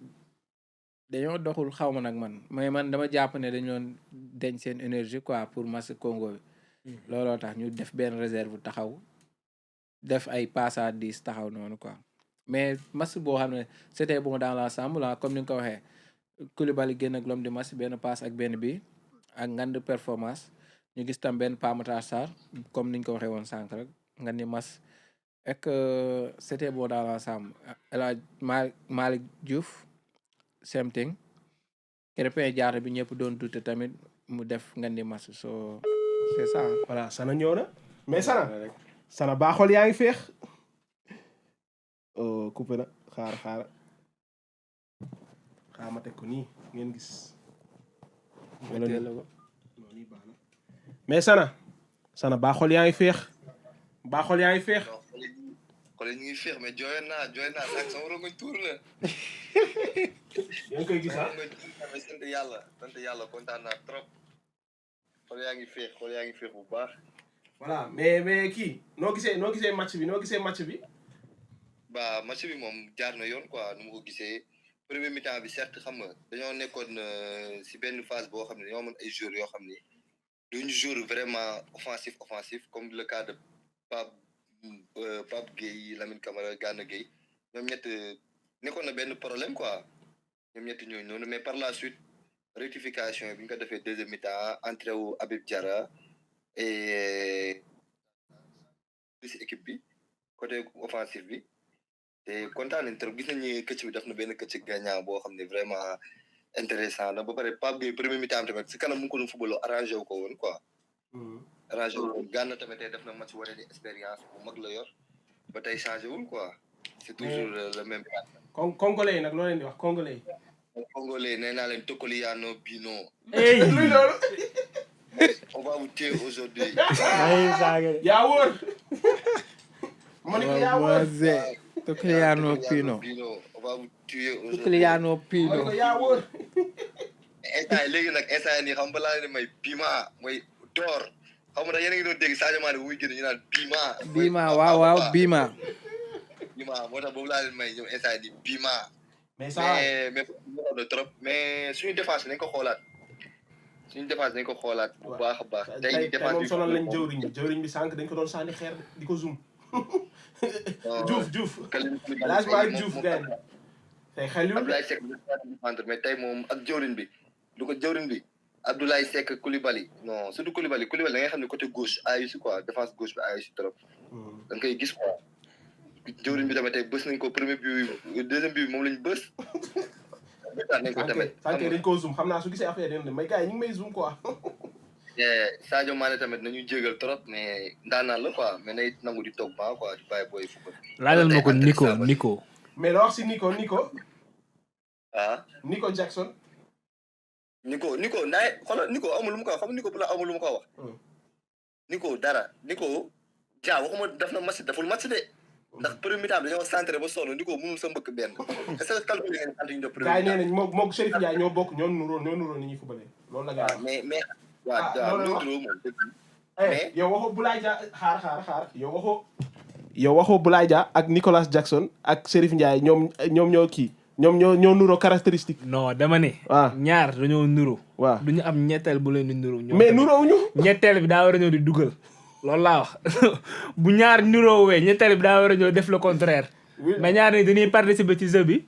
dañoo doxul xaw ma nag man mais man dama jàpp ne dañu doon denc seen énergie quoi pour match Congo bi looloo tax ñu def benn réserve taxaw def ay passe à 10 taxaw noonu quoi mais match boo xam ne c'était bon dans l'ensemble là comme ni nga ko waxee Koulibaly génn ak l'homme du match benn passe ak benn bi ak ngand performance ñu gis tam benn Pape Matar Sarr comme ni ñu ko waxee woon sànq rek nga ni match et que c'était bon dans l'ensemble El Hadj Malick Diouf same thing Krépin Diatta bi ñëpp doon dute tamit mu def nga ni match so c'est ça. voilà Sana ñëw na mais Sana baaxol yaa ngi féex coupé na xaar ma teg ko nii ngeen gis. mais Sana baaxol yaa ngi féex baaxol yaa ngi féex. xool ñu ngi féex mais jooy naa sax sama rongoñ tuur la. yaa ngi koy gis sant yàlla kontaan naa trop. xool yaa ngi féex bu baax. voilà mais kii noo gisee match bi. ba match bi moom jaar na yoon quoi nu ma ko gisee premier mi-temps bi certes xam nga dañoo nekkoon si benn phase boo xam ne dañoo amoon ay joueurs yoo xam ne duñu joueur vraiment offensif comme le cas de Pape Gueye Lamine Camara Gana Gueye ñoom ñett nekkoon na benn problème quoi ñoom ñett ñooñu noonu mais par la suite rectification bi ñu ko defee deuxième mi-temps entrée wu Habib Diarra et si équipe bi côté offensif bi te kontaan nañ trop gis nañu këcc bi def na benn këcc gagnant boo xam ne vraiment intéressant la ba pare Pape Gueye premier mi-temps tamit si kanam mu ngi ko doon football arrangé wu ko woon quoi. arrangé wu ko Gana tamit tey def na match wane ni expérience bu mag la yor ba tey changé wul quoi. c'est toujours le même. Congolais yi nag loo leen di wax Congolais yi. Congolais nee naa leen Tokoliano Bino. luy loolu. on va vous tuer aujourd'hui. yaa wóor. ma ne ko yaa wóor. Tokoliano Pino. on va vous tuer aujourd'hui. Tokoliano Pino. ma ne ko yaa wóor. léegi nag instant nii xam nga laa leen may Bima mooy door xam nga yéen a ngi doon dégg Sadio Mané bu muy génn ñu naan Bima. Bima waaw Bima. Bima moo tax boobu laa leen may ñoom instant nii Bima. mais ça mais trop mais suñu défense nañ ko xoolaat. bu baax a baax. tey moom sonal lañ jëwriñ bi sànq dañ ko doon sànni xeer di ko zoom. Diouf Diouf gars tey xel yu Abdoulaye Seck mais tey moom ak jëwriñ bi du ko jëwriñ bi Abdoulaye Seck Koulibaly non surtout Koulibaly da ngay xam ne côté gauche ayu si quoi défense gauche bi ayu si trop. da nga koy gis quoi. jëwriñ bi tamit tey bës nañ ko premier bi deuxième bi moom lañ bës. nañ ko tamit dañ ko zoom xam naa su gisee affaire yi mais gars yi ñu ngi may zoom quoi. Sadio Mané tamit nañu jégal trop mais ndaanaan la quoi mais nay nangu di toog ba quoi di bàyyi booy football. laajal ma ko Nico. mais la wax si Nico. ah. Nico Jackson. Nico ndaay xoolal Nico amul lu mu ko wax xam Nico bu la amul lu mu ko wax. Nico dara Nico ja waxuma daf na match deful match de. ndax premier mi-temps dañoo centré ba sonn Nico mënul sa mbëkk benn. est-ce que calculé ngeen sant ñu def premier mi-temps. gars yi nee nañ moom Chérif Ndiaye ñoo bokk ñoo nuroo ni ñuy footballé loolu la gars yi mais waaw loolu mais yow waxoo Boulaye Dia xaar yow waxoo Boulaye Dia ak Nicolas Jackson ak Chérif Ndiaye ñoom ñoo nuroo caractéristique. non dama ne. waaw ñaar dañoo nuroo. waaw du ñu am ñetteel bu leen di nuroo. mais nuroowuñu. ñetteel bi daa war a ñëw di dugal. loolu laa wax bu ñaar nuroowee ñetteel bi daa war a ñëw def le contraire. mais ñaar ni dañuy participer ci jeu bi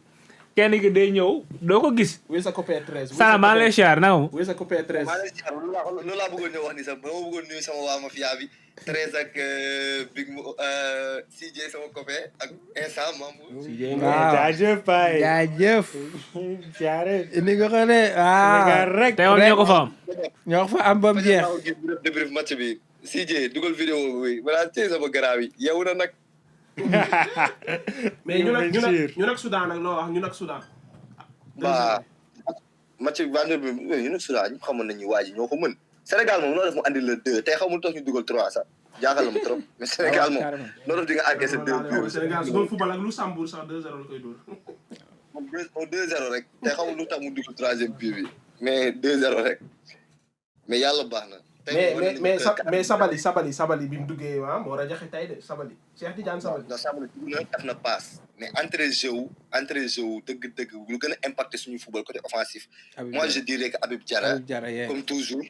kenn gi day ñëw doo ko gis. wéy sa copain 13. Sala maa ngi lay siyaar na wéy sa copain 13. maa ngi lay ziar loolu laa bëggoon ñëw wax ni sax ba ma bëggoon nuyu sama waa mafia bi 13 ak Big CJ sama copain ak instant Mamour. jaajëf Baye. jaajëf. jaare. indi nga ko de rek. tey woon ñoo ko fa am. ñoo ko fa am ba mu jeex. débrief match bi CJ dugal vidéo bi balaa tey sama garaaw yi yeewu na nag. mais ñu nag Soudan nag loo wax ñu nag Soudan. waa match bi vendredi bi ñu nag Soudan ñu xamoon nañu waa ji ñoo ko mën. Sénégal moom noo def mu andi la 2 tey xamul tax ñu dugal 3 sax jaaxal na mu trop mais Sénégal moom noo def di nga encaissé 2 Sénégal su doon football ak Luxembourg sax 2-0 la koy dóor. moom 2-0 rek tey xamul lu tax mu dugal 3e but bi mais 2-0 rek mais yàlla baax na. mais Sabali bi mu duggee moo rajaxe tey de Sabali Cheikh Tidiane Sabali. non Sabali dugg na def na passe mais entrée jeu dëgg-dëgg lu gën a impacté suñu football côté offensif. moi je dirais que Habib Diarra comme toujours.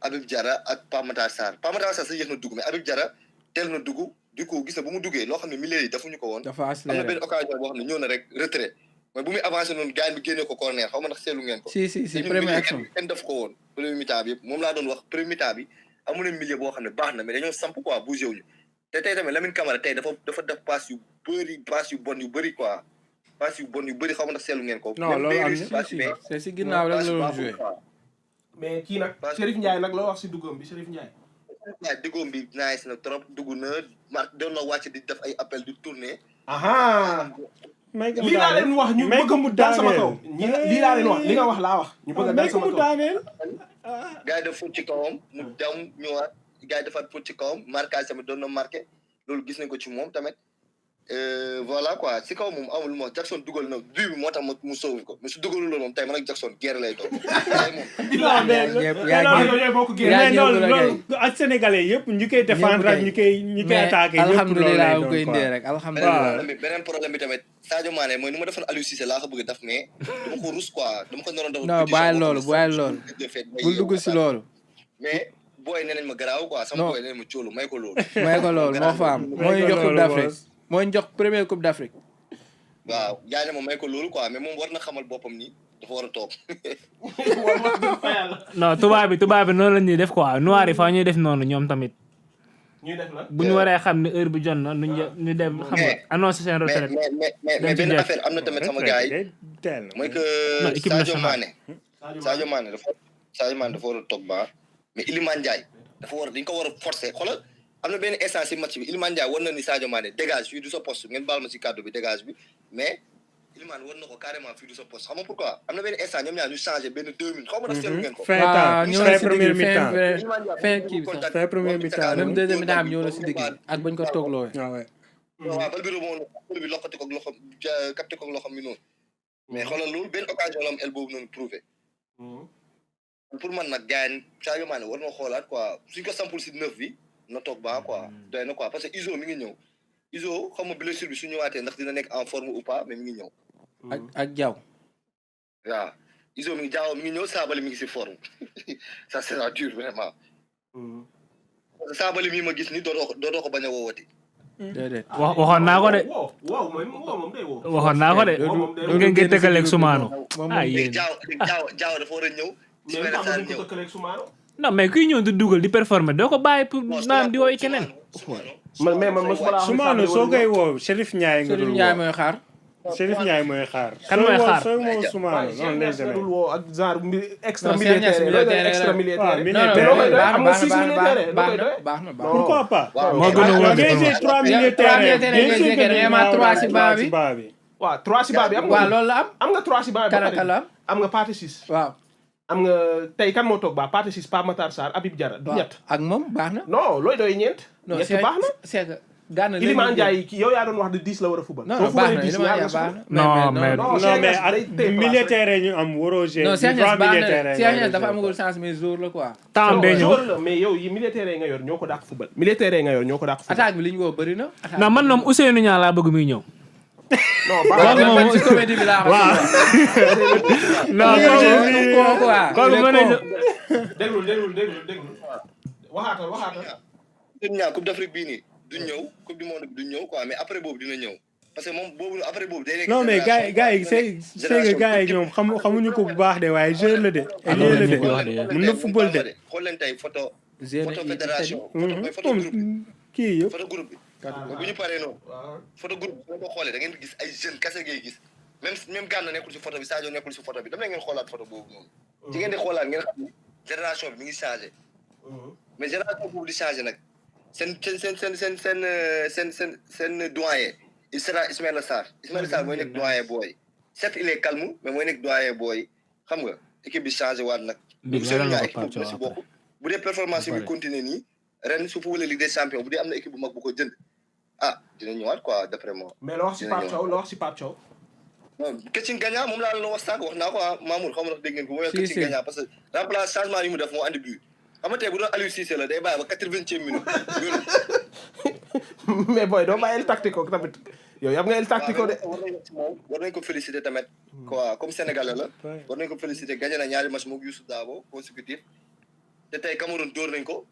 Habib Diarra ak Pape Matar Sarr sax yéex na dugg mais Habib Diarra teel na dugg du coup gis na bu mu duggee loo xam ne milieu yi defuñu ko woon. dafa am na benn occasion boo xam ne ñëw na rek retrait mais bu muy avancé noonu gars bi génnee ko corner xaw ma ndax seetlu ngeen ko. si première action kenn def ko woon premier mi-temps bi yëpp moom laa doon wax premier mi-temps bi amu na milieu boo xam ne baax na mais dañoo samp quoi bougé wuñu te tey tamit Lamine Camara tey dafa def passe yu bon yu bëri quoi passe yu bon yu bëri xaw ma ndax seetlu ngeen ko. non loolu am na c'est si ginnaaw rek la doon joué. mais kii nag Chérif Ndiaye nag loo wax si duggoom bi Chérif Ndiaye. waaw duggoom bi nice na trop dugg na doon na wàcc di def ay appel di tourner. lii laa leen wax ñu bëgg mu dal sama kaw. lii laa leen wax li nga wax laa wax. ñu bëgg a dal sama kaw gars yi def fóot ci kawam mu dem ñëwaat gars yi defaat fóot ci kawam marquage tamit doon na marqué loolu gis nañ ko ci moom tamit. voilà quoi si kaw moom amul moo Jackson dugal na bii bi moo tax mu sauvé ko mais su dugalul loolu moom tey man ak Jackson guerre lay doon tey moom. mais loolu ak sénégalais yëpp ñu koy défendre ak ñu koy attaqué. alhamdulilah koy indee rek alhamdulilah. beneen problème bi tamit Sadio Mané mooy ni ma defoon Aliou Cissé laa ko bëgg a def mais dama ko rus quoi dama ko naroon def. non bàyyi loolu bul dugg si loolu. mais booy nee nañ ma garaaw quoi. sama booy nee nañ ma cóolu may ko loolu. moo fa am mooy jox Coupe d'Afrique mooy jox première Coupe d'Afrique. waaw yaa ne ma may ko loolu quoi mais moom war na xamal boppam ni dafa war a toog. non tubaab bi noonu la ñuy def quoi noir yi fa ñuy def noonu ñoom tamit. ñuy def la bu ñu waree xam ne heure bi jot na ñu dem xam nga annoncer seen retraite. mais benn affaire am na tamit sama gars yi mooy que Sadio Mané dafa war a toog ba mais Iliman Ndiaye dañ ko war a forcer xoolal. am na benn instant si match bi Iliman Ndiaye war na ni Sadio Mané dégage fii du sa poste ngeen baal ma si kàddu bi dégage bi mais Iliman war na ko carrément fii du sa poste xam nga pourquoi am na benn instant ñoom ñaar ñu changé benn 2 minutes xaw ma ndax seetlu ngeen ko. fin premier mi-temps fin kii bi sax fin premier mi-temps même deuxième mi-temps bi ñëw na si digg ak bañ ko toogloo. waaw bal bi remoon bal bi loxati ko loxo capté ko loxom mi noonu mais xoolal loolu benn occasion la am el boobu noonu prouvé. pour man nag gars yi Sadio Mané war na xoolaat quoi suñ ko sampul si 9 bi. na toog baax quoi doy na quoi parce que Iso mi ngi ñëw Iso xam nga blessure bi su ñëwaatee ndax dina nekk en forme ou pas mais mi ngi ñëw. ak Diaw. waaw Iso mi ngi ñëw Sabaly mi ngi si forme ça sera dur vraiment. parce que Sabaly mii ma gis ni dootoo ko bañ a woowati. déedéet waxoon naa ko de. waxoon naa ko de. ngeen koy tëkkaleeg Soumano. yéen Diaw dafa war a ñëw. non mais kuy ñëw di dugal di performer doo ko bàyyi pour maanaam di woy keneen. Soumano soo koy woo Chérif Ndiaye nga dul woo mooy xaar. Chérif Ndiaye mooy xaar. kan mooy xaar sooy woo Soumano noonu lay demee. woo ak genre extra militaire baax na pourquoi pas. moo gën a wóor de ngay 3 militaires bien sûr que dañuy 3 si baa bi. waaw 3 si baa bi am nga. waaw loolu la am nga 3 si baa bi. kan am nga partie 6. waaw. am nga tey kan moo toog ba partie 6 Pape Matar Sarr Habib Diarra du ñett. ak moom baax na. non looy doy ñeent. ñett baax na. c'est que Gana Iliman Ndiaye yow yaa doon wax de 10 la war a fubal. non baax na Iliman Ndiaye baax na. non mais ak militaire ñu am waroo gérer. non Cheikh Niass baax na Cheikh Niass dafa amagul chance mais jour la quoi. temps bee ñëw mais yow yi militaire nga yor ñoo ko dàq fubal. militaire nga yor ñoo ko dàq fubal. attaque bi li ñu woo bëri na. non man moom Ousseynou Niang laa bëgg muy ñëw. non baax na moom ci comédie bi laa waaw. non kooku mën nañu. déglu waxaatal. Coupe d'Afrique bii nii du ñëw coupe du monde bi du ñëw quoi mais après boobu dina ñëw parce que moom boobu après boobu day nekk non mais gars yi c'est que gars yi ñoom xamuñu ko bu baax de waaye joueur la de. ailier la de mën na football de. xool leen tey photo fédération. photo kii yëpp. photo groupe bi. bu ñu paree noonu. photo groupe bi boo ko xoolee da ngeen gis ay jeunes kese ngay gis même Gana nekkul si photo bi Sadio nekkul si photo bi dama ngeen xoolaat photo boobu noonu. ci ngeen di xoolaat ngeen xam ne génération bi mi ngi changé. mais génération boobu di changé nag seen doyen. il sera Ismaïla Sarr mooy nekk doyen booy certes il est calme mais mooy nekk doyen booy xam nga équipe bi changé waat nag. donc seen ñaar équipe bu si bokk bu dee performance yi muy continuer nii ren su football Ligue des Champions bu dee am na équipe bu mag bu ko jënd dina ñëwaat quoi d'après moi. mais loo wax si Pape Thiaw non Ketchin Gagna moom laa la wax sànq wax naa ko Mamour xaw ma ndax dégg ngeen ko mooy Ketchin Gagna parce que remplace changement yi mu def moo andi but xam nga tey bu doon Aliou Cissé la day bàyyi ba 80e minute. mais booy doo bàyyi el tactico tamit yow yam nga el tactico de. war nañ ko féliciter tamit. quoi comme sénégalais la. war nañ ko féliciter gagné na ñaari match moog Youssou Dabo consécutif. te tey Cameroun dóor nañ ko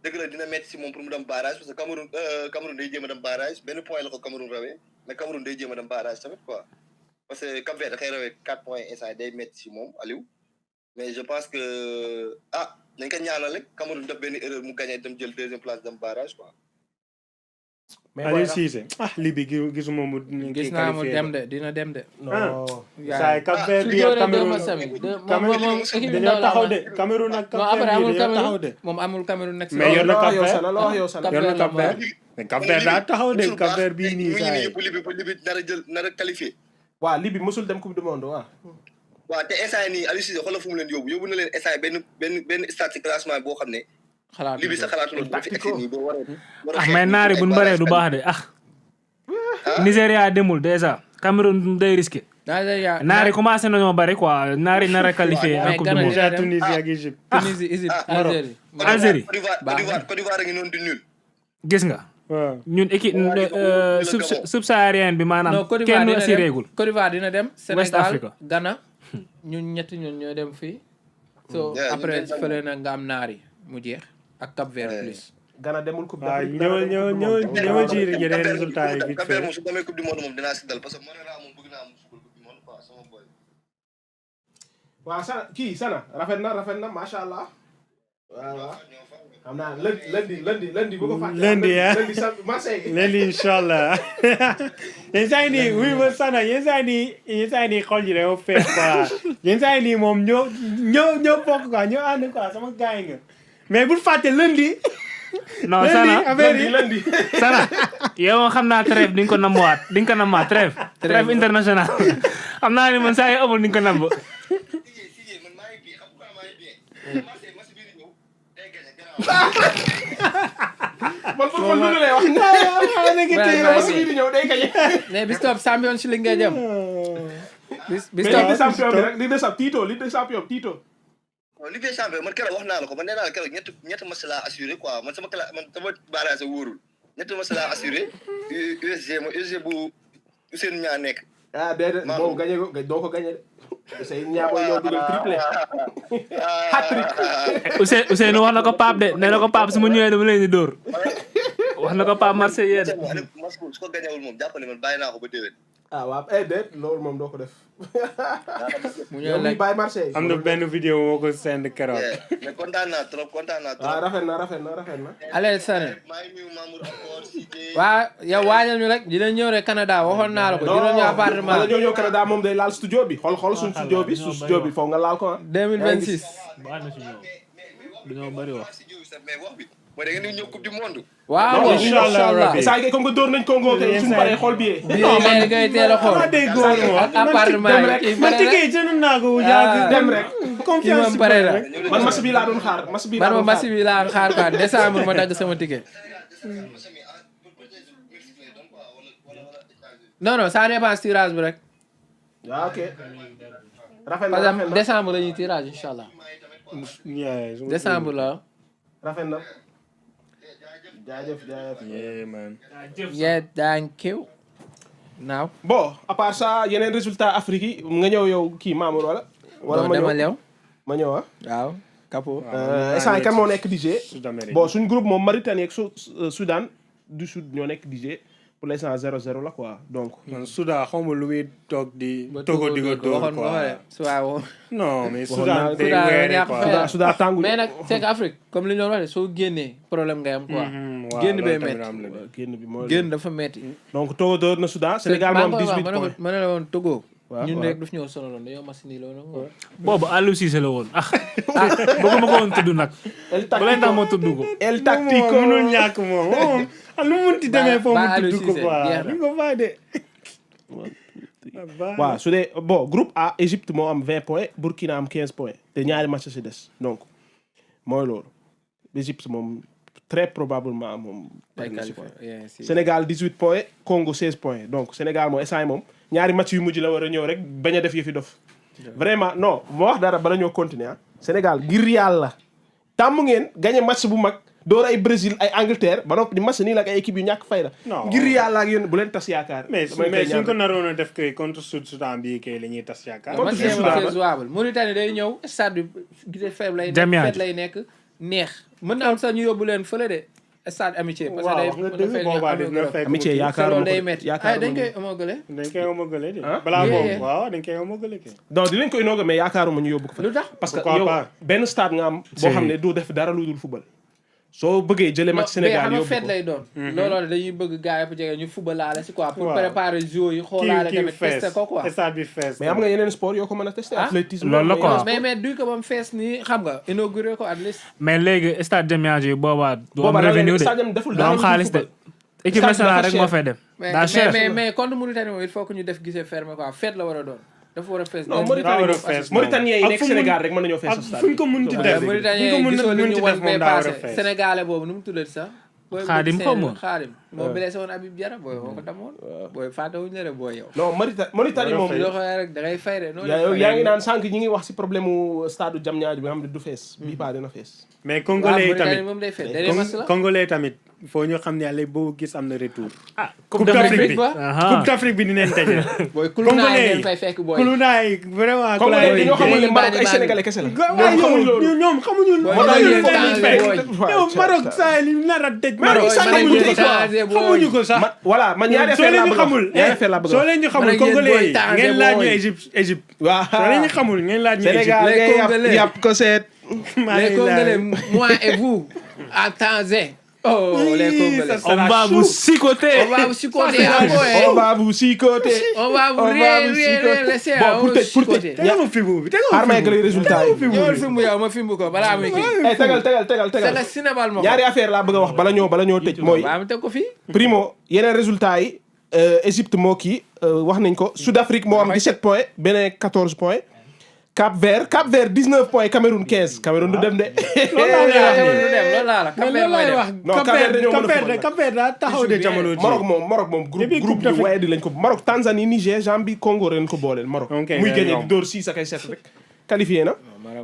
dëgg la dina metti si moom pour mu dem barrage parce que Cameroun day jéem a dem barrage benn point la ko Cameroun rawee mais Cameroun day jéem a dem barrage tamit quoi. parce que Cap Vert dafay rawee 4 points instant day metti si moom Aliou mais je pense que nañ ko ñaanal rek Cameroun def benn erreur mu gagné dem jël deuxième place dem barrage quoi. mais Aliou Cissé lii bi gisuma mu. gis naa mu dem de dina dem de. non. saa yi Cap Vert bi ak Cameroun dañoo taxaw de Cameroun ak Cap Vert bi dañoo taxaw de. moom amul Cameroun nag. mais yor na Cap Vert yor na Cap Vert. mais Cap Vert daa taxaw de Cap Vert bii nii saa yi. Libi nar a qualifié. waaw Libi mosul dem coupe du monde waaw. waaw te instant yii nii Aliou Cissé xoolal fu mu leen yóbbu na leen instant benn stade ci classement boo xam ne. xalaatu Libi sa xalaatu loolu dafa egsi nii boo waree. mais naari bu ñu baree du baax de Nigéria demul déjà Cameroun day risqué. naari commencé nañoo bari quoi naari nar a qualifié en coupe du monde. déjà Tunisie ak Égypte. Tunisie Égypte Algérie. Côte d'Ivoire a ngi noonu di nul. gis nga. ñun équipe subsaharienne bi maanaam kenn assuré gul. Côte d'Ivoire dina dem. West Africa Sénégal Ghana ñun ñetti ñun ñoo dem fii. so après fële na nga am naari mu jeex ak Cap Vert plus. Ghana demul coupe d'Afrique. ñëwal ci yeneen résultats yi vite Cap Vert moom su demee coupe du monde moom dinaa si dal parce que Monera moom bëgg naa mu football coupe du monde quoi sama boy. waaw Sana rafet na macha allah. waaw xam naa lundi bu ko fàtte. lundi Marseille. lundi incha allah. yenn saa yi nii wuy ma Sana yenn saa yi nii xol yi dañoo fees quoi yenn saa yi nii moom ñoo bokk quoi ñoo ànd quoi sama gars yi nga mais bul fàtte lundi. non Sana lundi. Sana yow xam naa trêve di nga ko nammaat trêve international xam naa ni man saa yu amul di nga ko namm. man football lu lay wax. mais bis topp Champions League ngay jëm. bis topp champion bi rek Ligue des Champions Tito. Ligue des Champions man keroog wax naa la ko man nee naa la keroog ñett match laa assuré quoi man sama barrage wóorul ñett match laa assuré USG bu Ousseynou Niang nekk. déedéet boobu gagné ko doo ko gagné de. Ousseynou Niang mooy ñëw dugal triplé. hat-trick. Ousseynou wax na ko Pape de nee na ko Pape su ma ñëwee dama leen di dóor. wax na ko Pape Marseille de. su ko gagnéwul moom jàpp ne man bàyyi naa ko ba déwén. waaw déet loolu moom doo ko def. mu ñëw la bàyyi Marseille. am na benn vidéo moo ko send keroog. mais kontaan naa trop. rafet na. allez Sané. waa yow waajal ñu rek dina ñëw rek Canada waxoon naa la ko. dina ñëw appartement non ñëw Canada moom day laal studio bi xool suñ studio bi foog nga laal ko 2026. baax na si ñoom dañoo bëri wax. mooy da ngeen di ñëw coupe du monde. waaw incha allah saa yi comme que door nañ Congo kay suñu paree xool bi. bii ngay teel a xool. appartement yi man ticket yi jënd naa ko dem rek. confiance pare la man match bi laa doon xaar match bi laa xaar quoi décembre ma dagg sama ticket. non ça dépend tirage bi rek. waaw ok. rafet par exemple décembre la ñuy tirage incha allah. décembre la. rafet na. jaajëf. yeah man. yeah thank you. naaw. bon à part ça yeneen résultat Afrique yi nga ñëw yow kii Mamour wala. ma ñëw waaw. Capo. instant kan moo nekk DJ. bon suñ groupe moom Mauritanie ak Soudan du Sud ñoo nekk DJ. pour l'instant 0-0 la quoi donc. man Soudan xaw ma lu muy toog di. Togo di ko dóor quoi non mais Soudan day weere quoi Soudan tàngul. mais nag c'est que Afrique comme li ñu doon wax soo génnee problème ngay am quoi. génn bee métti génn dafa métti. donc Togo dóor na Soudan Sénégal moom 18 points. ma ne la woon Togo. waaw ñun rek daf ñëw sonaloon dañoo machine yi loolu noonu. boobu Aliou Cissé la woon bëgguma ko woon tudd nag. bu leen tax ma tudd ko. El Tactico mënul ñàkk moom lu mu munti demee foofu mu tudd ko quoi li ko fay de. waaw su dee bon groupe A Égypte moo am 20 points Burkina am 15 points te ñaari match ci des donc mooy loolu Égypte moom très probablement moom. Sénégal 18 points Congo 16 points donc Sénégal moom instant moom ñaari match yu mujj la war a ñëw rek bañ a def yëfi dof. vraiment non moo wax dara bala ñoo continuer Sénégal ngir yàlla tàmm ngeen gagné match bu mag. door ay Brésil ay Angleterre ba noppi di match nii la ak ay équipe yu ñàkk fayda. ngir yàlla ak yéen bu leen tas yaakaar. mais suñ ko naroon a def kay contre Soudan bii kay la ñuy tas yaakaar. contre Soudan Mauritanie day ñëw stade bi gisee faible lay nekk fet lay nekk neex. mën naa am sax ñu yóbbu leen fële de stade amitié. parce que day mën a fekk amitié yaakaaruma ko dañ koy homologué. dañ koy homologué de. balaa boobu waaw dañ koy homologué. donc dinañ koy inaugurer mais yaakaaruma ñu yóbbu ko fa. lu tax parce que yow benn stade nga am. boo xam ne du def dara lu dul football. soo bëggee jëlee match Sénégal yóbbu ko fête lay doon. looloo dañuy bëgg gars yi bu jege ñu fubalaale si quoi. pour préparer joueurs yi xoolaale tamit testé ko quoi. stade bi fees mais am nga yeneen sport yoo ko mën a testé. athlétisme loolu la quoi mais du ko ba mu fees nii xam nga inauguré ko at least. mais léegi stade Diamniadio yi boobaa. du am revenu de du am xaalis de. équipe nationale rek moo fay dem. daa cher mais contre Mauritanie moom il faut que ñu def gisee fermé quoi fête la war a doon. dafa war a fees non Mauritanie yi nekk Sénégal rek mën nañoo fees stade. fu ñu ko mën ci def Mauritanie gisoo li ñu wan bee passé sénégalais boobu nu mu tuddati sax. Xaadim xaw ma Xaadim moo blessé woon Habib Diarra booy woo ko damoon. booy fàttewuñu la rek booy yow. non Mauritanie moom. loo xam rek da ngay fay de. yaa ngi naan sànq ñi ngi wax si problème mu stade Diamniadio bi nga xam ne du fees. bii paa dina fees. mais congolais yi tamit moom day fees day congolais tamit foo ñu xam ne yàlla boo gis am na retour. Coupe d'Afrique bi Coupe d'Afrique bi dinañ tëjee. booy Koulounaay ngeen fay fekk booy. Koulounaay vraiment. Koulounaay dañoo xamul ne Maroc ay sénégalais kese la. ñoom xamuñu yow Maroc saa yi nar a tëj. Maroc xamuñu ko sax. voilà man ñaari affaire laa bëgg soo leen ñu xamul congolais yi ngeen laaj ñu Égypte. waaw soo leen ñu xamul ngeen laaj ñu Égypte. Sénégal ngay yàpp ko seet. les Congolais moi et vous en Tanzanie. Oh, les Congolais. On va vous chicoter. On va vous chicoter. On va vous chicoter. On va vous laisser pour tëj. tegal ma fi bu bi tegal xaar ma eggali résultat yi. ñëwal fi mu yow ma fi mu ko balaa muy kii. tegal. Sega Sénégal moo ko. ñaari affaire laa bëgg a wax bala ñoo tëj mooy. waaw teg ko fii. primo yeneen résultat yi Égypte moo kii wax nañ ko Sud-Afrique moo am 17 points beneen 14 points. Cap Vert 19 points Cameroun 15 Cameroun du dem de. loolu laa la Cap Vert mooy dem. non Cap Vert dañoo mën a Cap Vert daa taxaw de jamono ji. Maroc moom groupe bi waaye di lañ ko Maroc Tanzanie Niger Gambie Congo ren ko booleel Maroc. muy gagné dóor 6 ak ay 7 rek. qualifié na.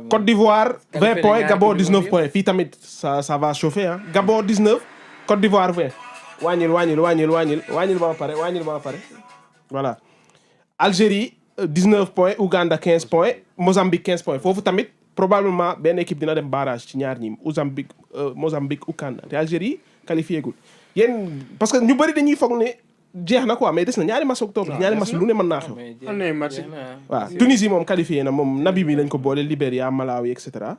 Côte d'Ivoire 20 points Gabon 19 points fii tamit ça va chauffer ah Gabon 19 Côte d'Ivoire 20. wàññil ba pare voilà Algérie 19 points Ouganda 15 points Mozambique 15 points foofu tamit probablement benn équipe dina dem barrage ci ñaar ñi Mozambique Ouganda te Algérie qualifié gul yéen parce que ñu bëri dañuy foog ne jeex na quoi mais des na ñaari match octobre ñaari match lu ne mën naa xew. waaw Tunisie moom qualifié na moom Namibie lañ ko boole Libéria Malawi et cetera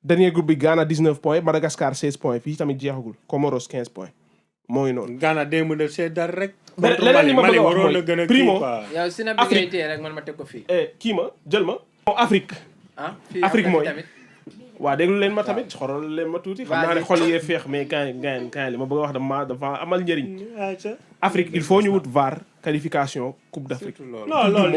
dernier groupe bi Ghana 19 points Madagascar 16 points fii tamit jeexagul Comoros 15 points mooy noonu. Ghana démb def see dara rek. leneen li ma bëgg a wax mooy primo yow si na bi ngay téye rek man ma teg ko fii. kii ma jël ma. Afrique. Afrique mooy. tamit. waa déglu leen ma tamit xoolal leen ma tuuti. xam naa ne xol yee feex mais kaay li ma bëgg a wax dafa amal njëriñ. Afrique il faut ñu wut VAR qualification Coupe d'Afrique. non loolu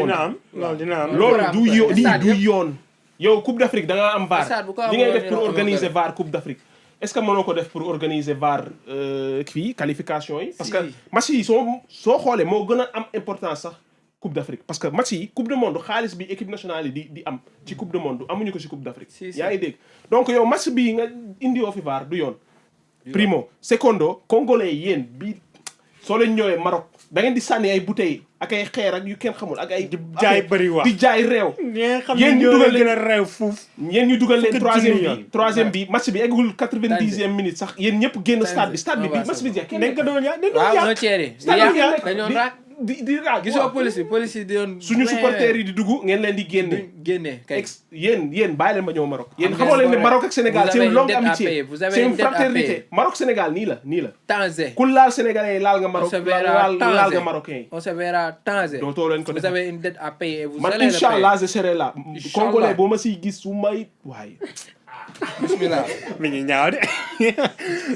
dina am. loolu du yoon. yow Coupe d'Afrique da ngaa am VAR. li ngay def pour organiser VAR Coupe d'Afrique. est-ce que mënoo ko def pour organiser VAR qualification yi. parce que match yi soo xoolee moo gën a am importance sax Coupe d'Afrique parce que match yi Coupe du monde xaalis bi équipe nationale yi di am ci Coupe du monde amuñu ko ci Coupe d'Afrique. yaa ngi dégg donc yow match bii nga indiwoo fi VAR du yoon. primo secondo congolais yéen bi soo leen ñëwee Maroc da ngeen di sànni ay bouteilles ak ay xeer ak yu kenn xamul ak ay. jaay bëri wax di jaay réew. yéen ñu dugal leen réew fuuf. yéen ñu dugal leen troisième bi match bi eggul 90e minute sax yéen ñëpp génn stade bi match bi jeex. dañ ko doon yàq waaw no ceeri dañoo raak di raak gisoo police yi di doon suñu supporters yi di dugg ngeen leen di génne kay yéen bàyyi leen ma ñëw Maroc yéen xamoo leen ne Maroc ak Sénégal c'est une longue amitié c'est une fraternité Maroc Sénégal nii la Tanzé ku laal sénégalais yi laal nga Maroc laal nga marocain yi on se verra Tanzé dootoo leen ko def vous avez une dette à payer et vous man allez le payer inchallah je serai là congolais boo ma siy gis su may waaye bismillah mi ngi ñaaw de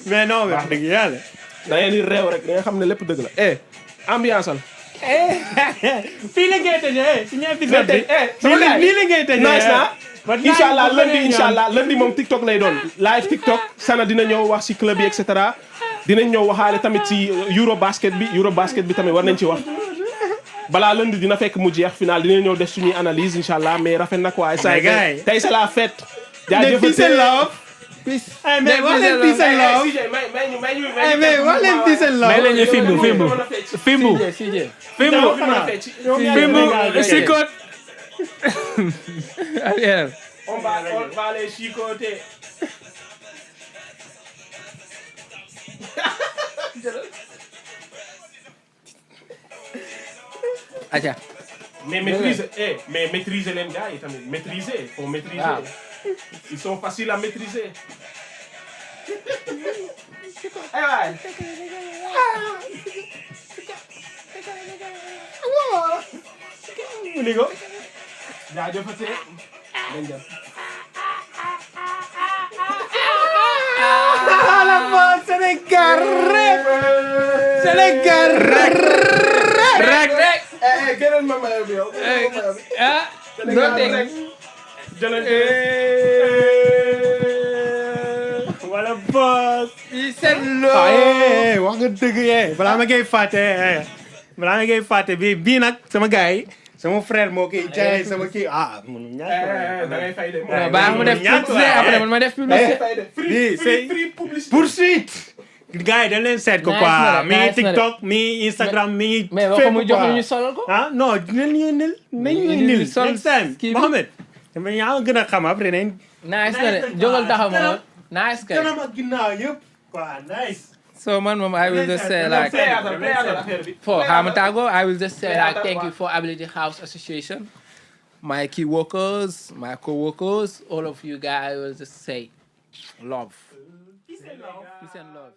mais non mais wax dëgg yàlla da ngeen di réew rek da nga xam ne lépp dëgg la ambiance al fii la ngay tëjee suñu épisode bi nii la ngay tëjee nice na inchallah lundi moom TikTok lay doon live TikTok Sana dina ñëw wax si club yi et cetera dinañ ñëw waxaale tamit si Eurobasket bi tamit war nañ ci wax balaa lundi dina fekk mu jeex final dina ñëw def suñuy analyse inchallah mais rafet na quoi ça tey c'est la fête jaajëfal mais wax leen peace and love mais wax leen peace and love may leen ñu fimbu sikot Ariel on va les chicoter aja mais maîtriser leen gars yi tamit maîtriser faut maîtriser ils sont faciles à maîtriser ay mu ni ko jaajëfatee dañ dem ala fa Sénégal rek gënal ma mayo bi yow wala boss seen loo wax nga dëgg balaa ma koy fàtte bii nag sama gars yi sama frère moo koy jaay sama kii mënu ñàkk da ngay fay de baax mu def publicité après man ma def publicité bii c'est publicité poursuite gars yi dañ leen seet ko quoi mi ngi TikTok mi ngi Instagram mi ngi mais wax ko mu jox ñu solal ko non dinañu nil sol next time Mohamed dama ñaa gën a xam après nañ nice na de jógal taxaw ma nice kay kanam ak ginnaaw yëpp quoi nice so man moom I will just say like for Hamatago I will just say like thank you for Ability House Association my key workers my co-workers all of you guys I will just say love peace and love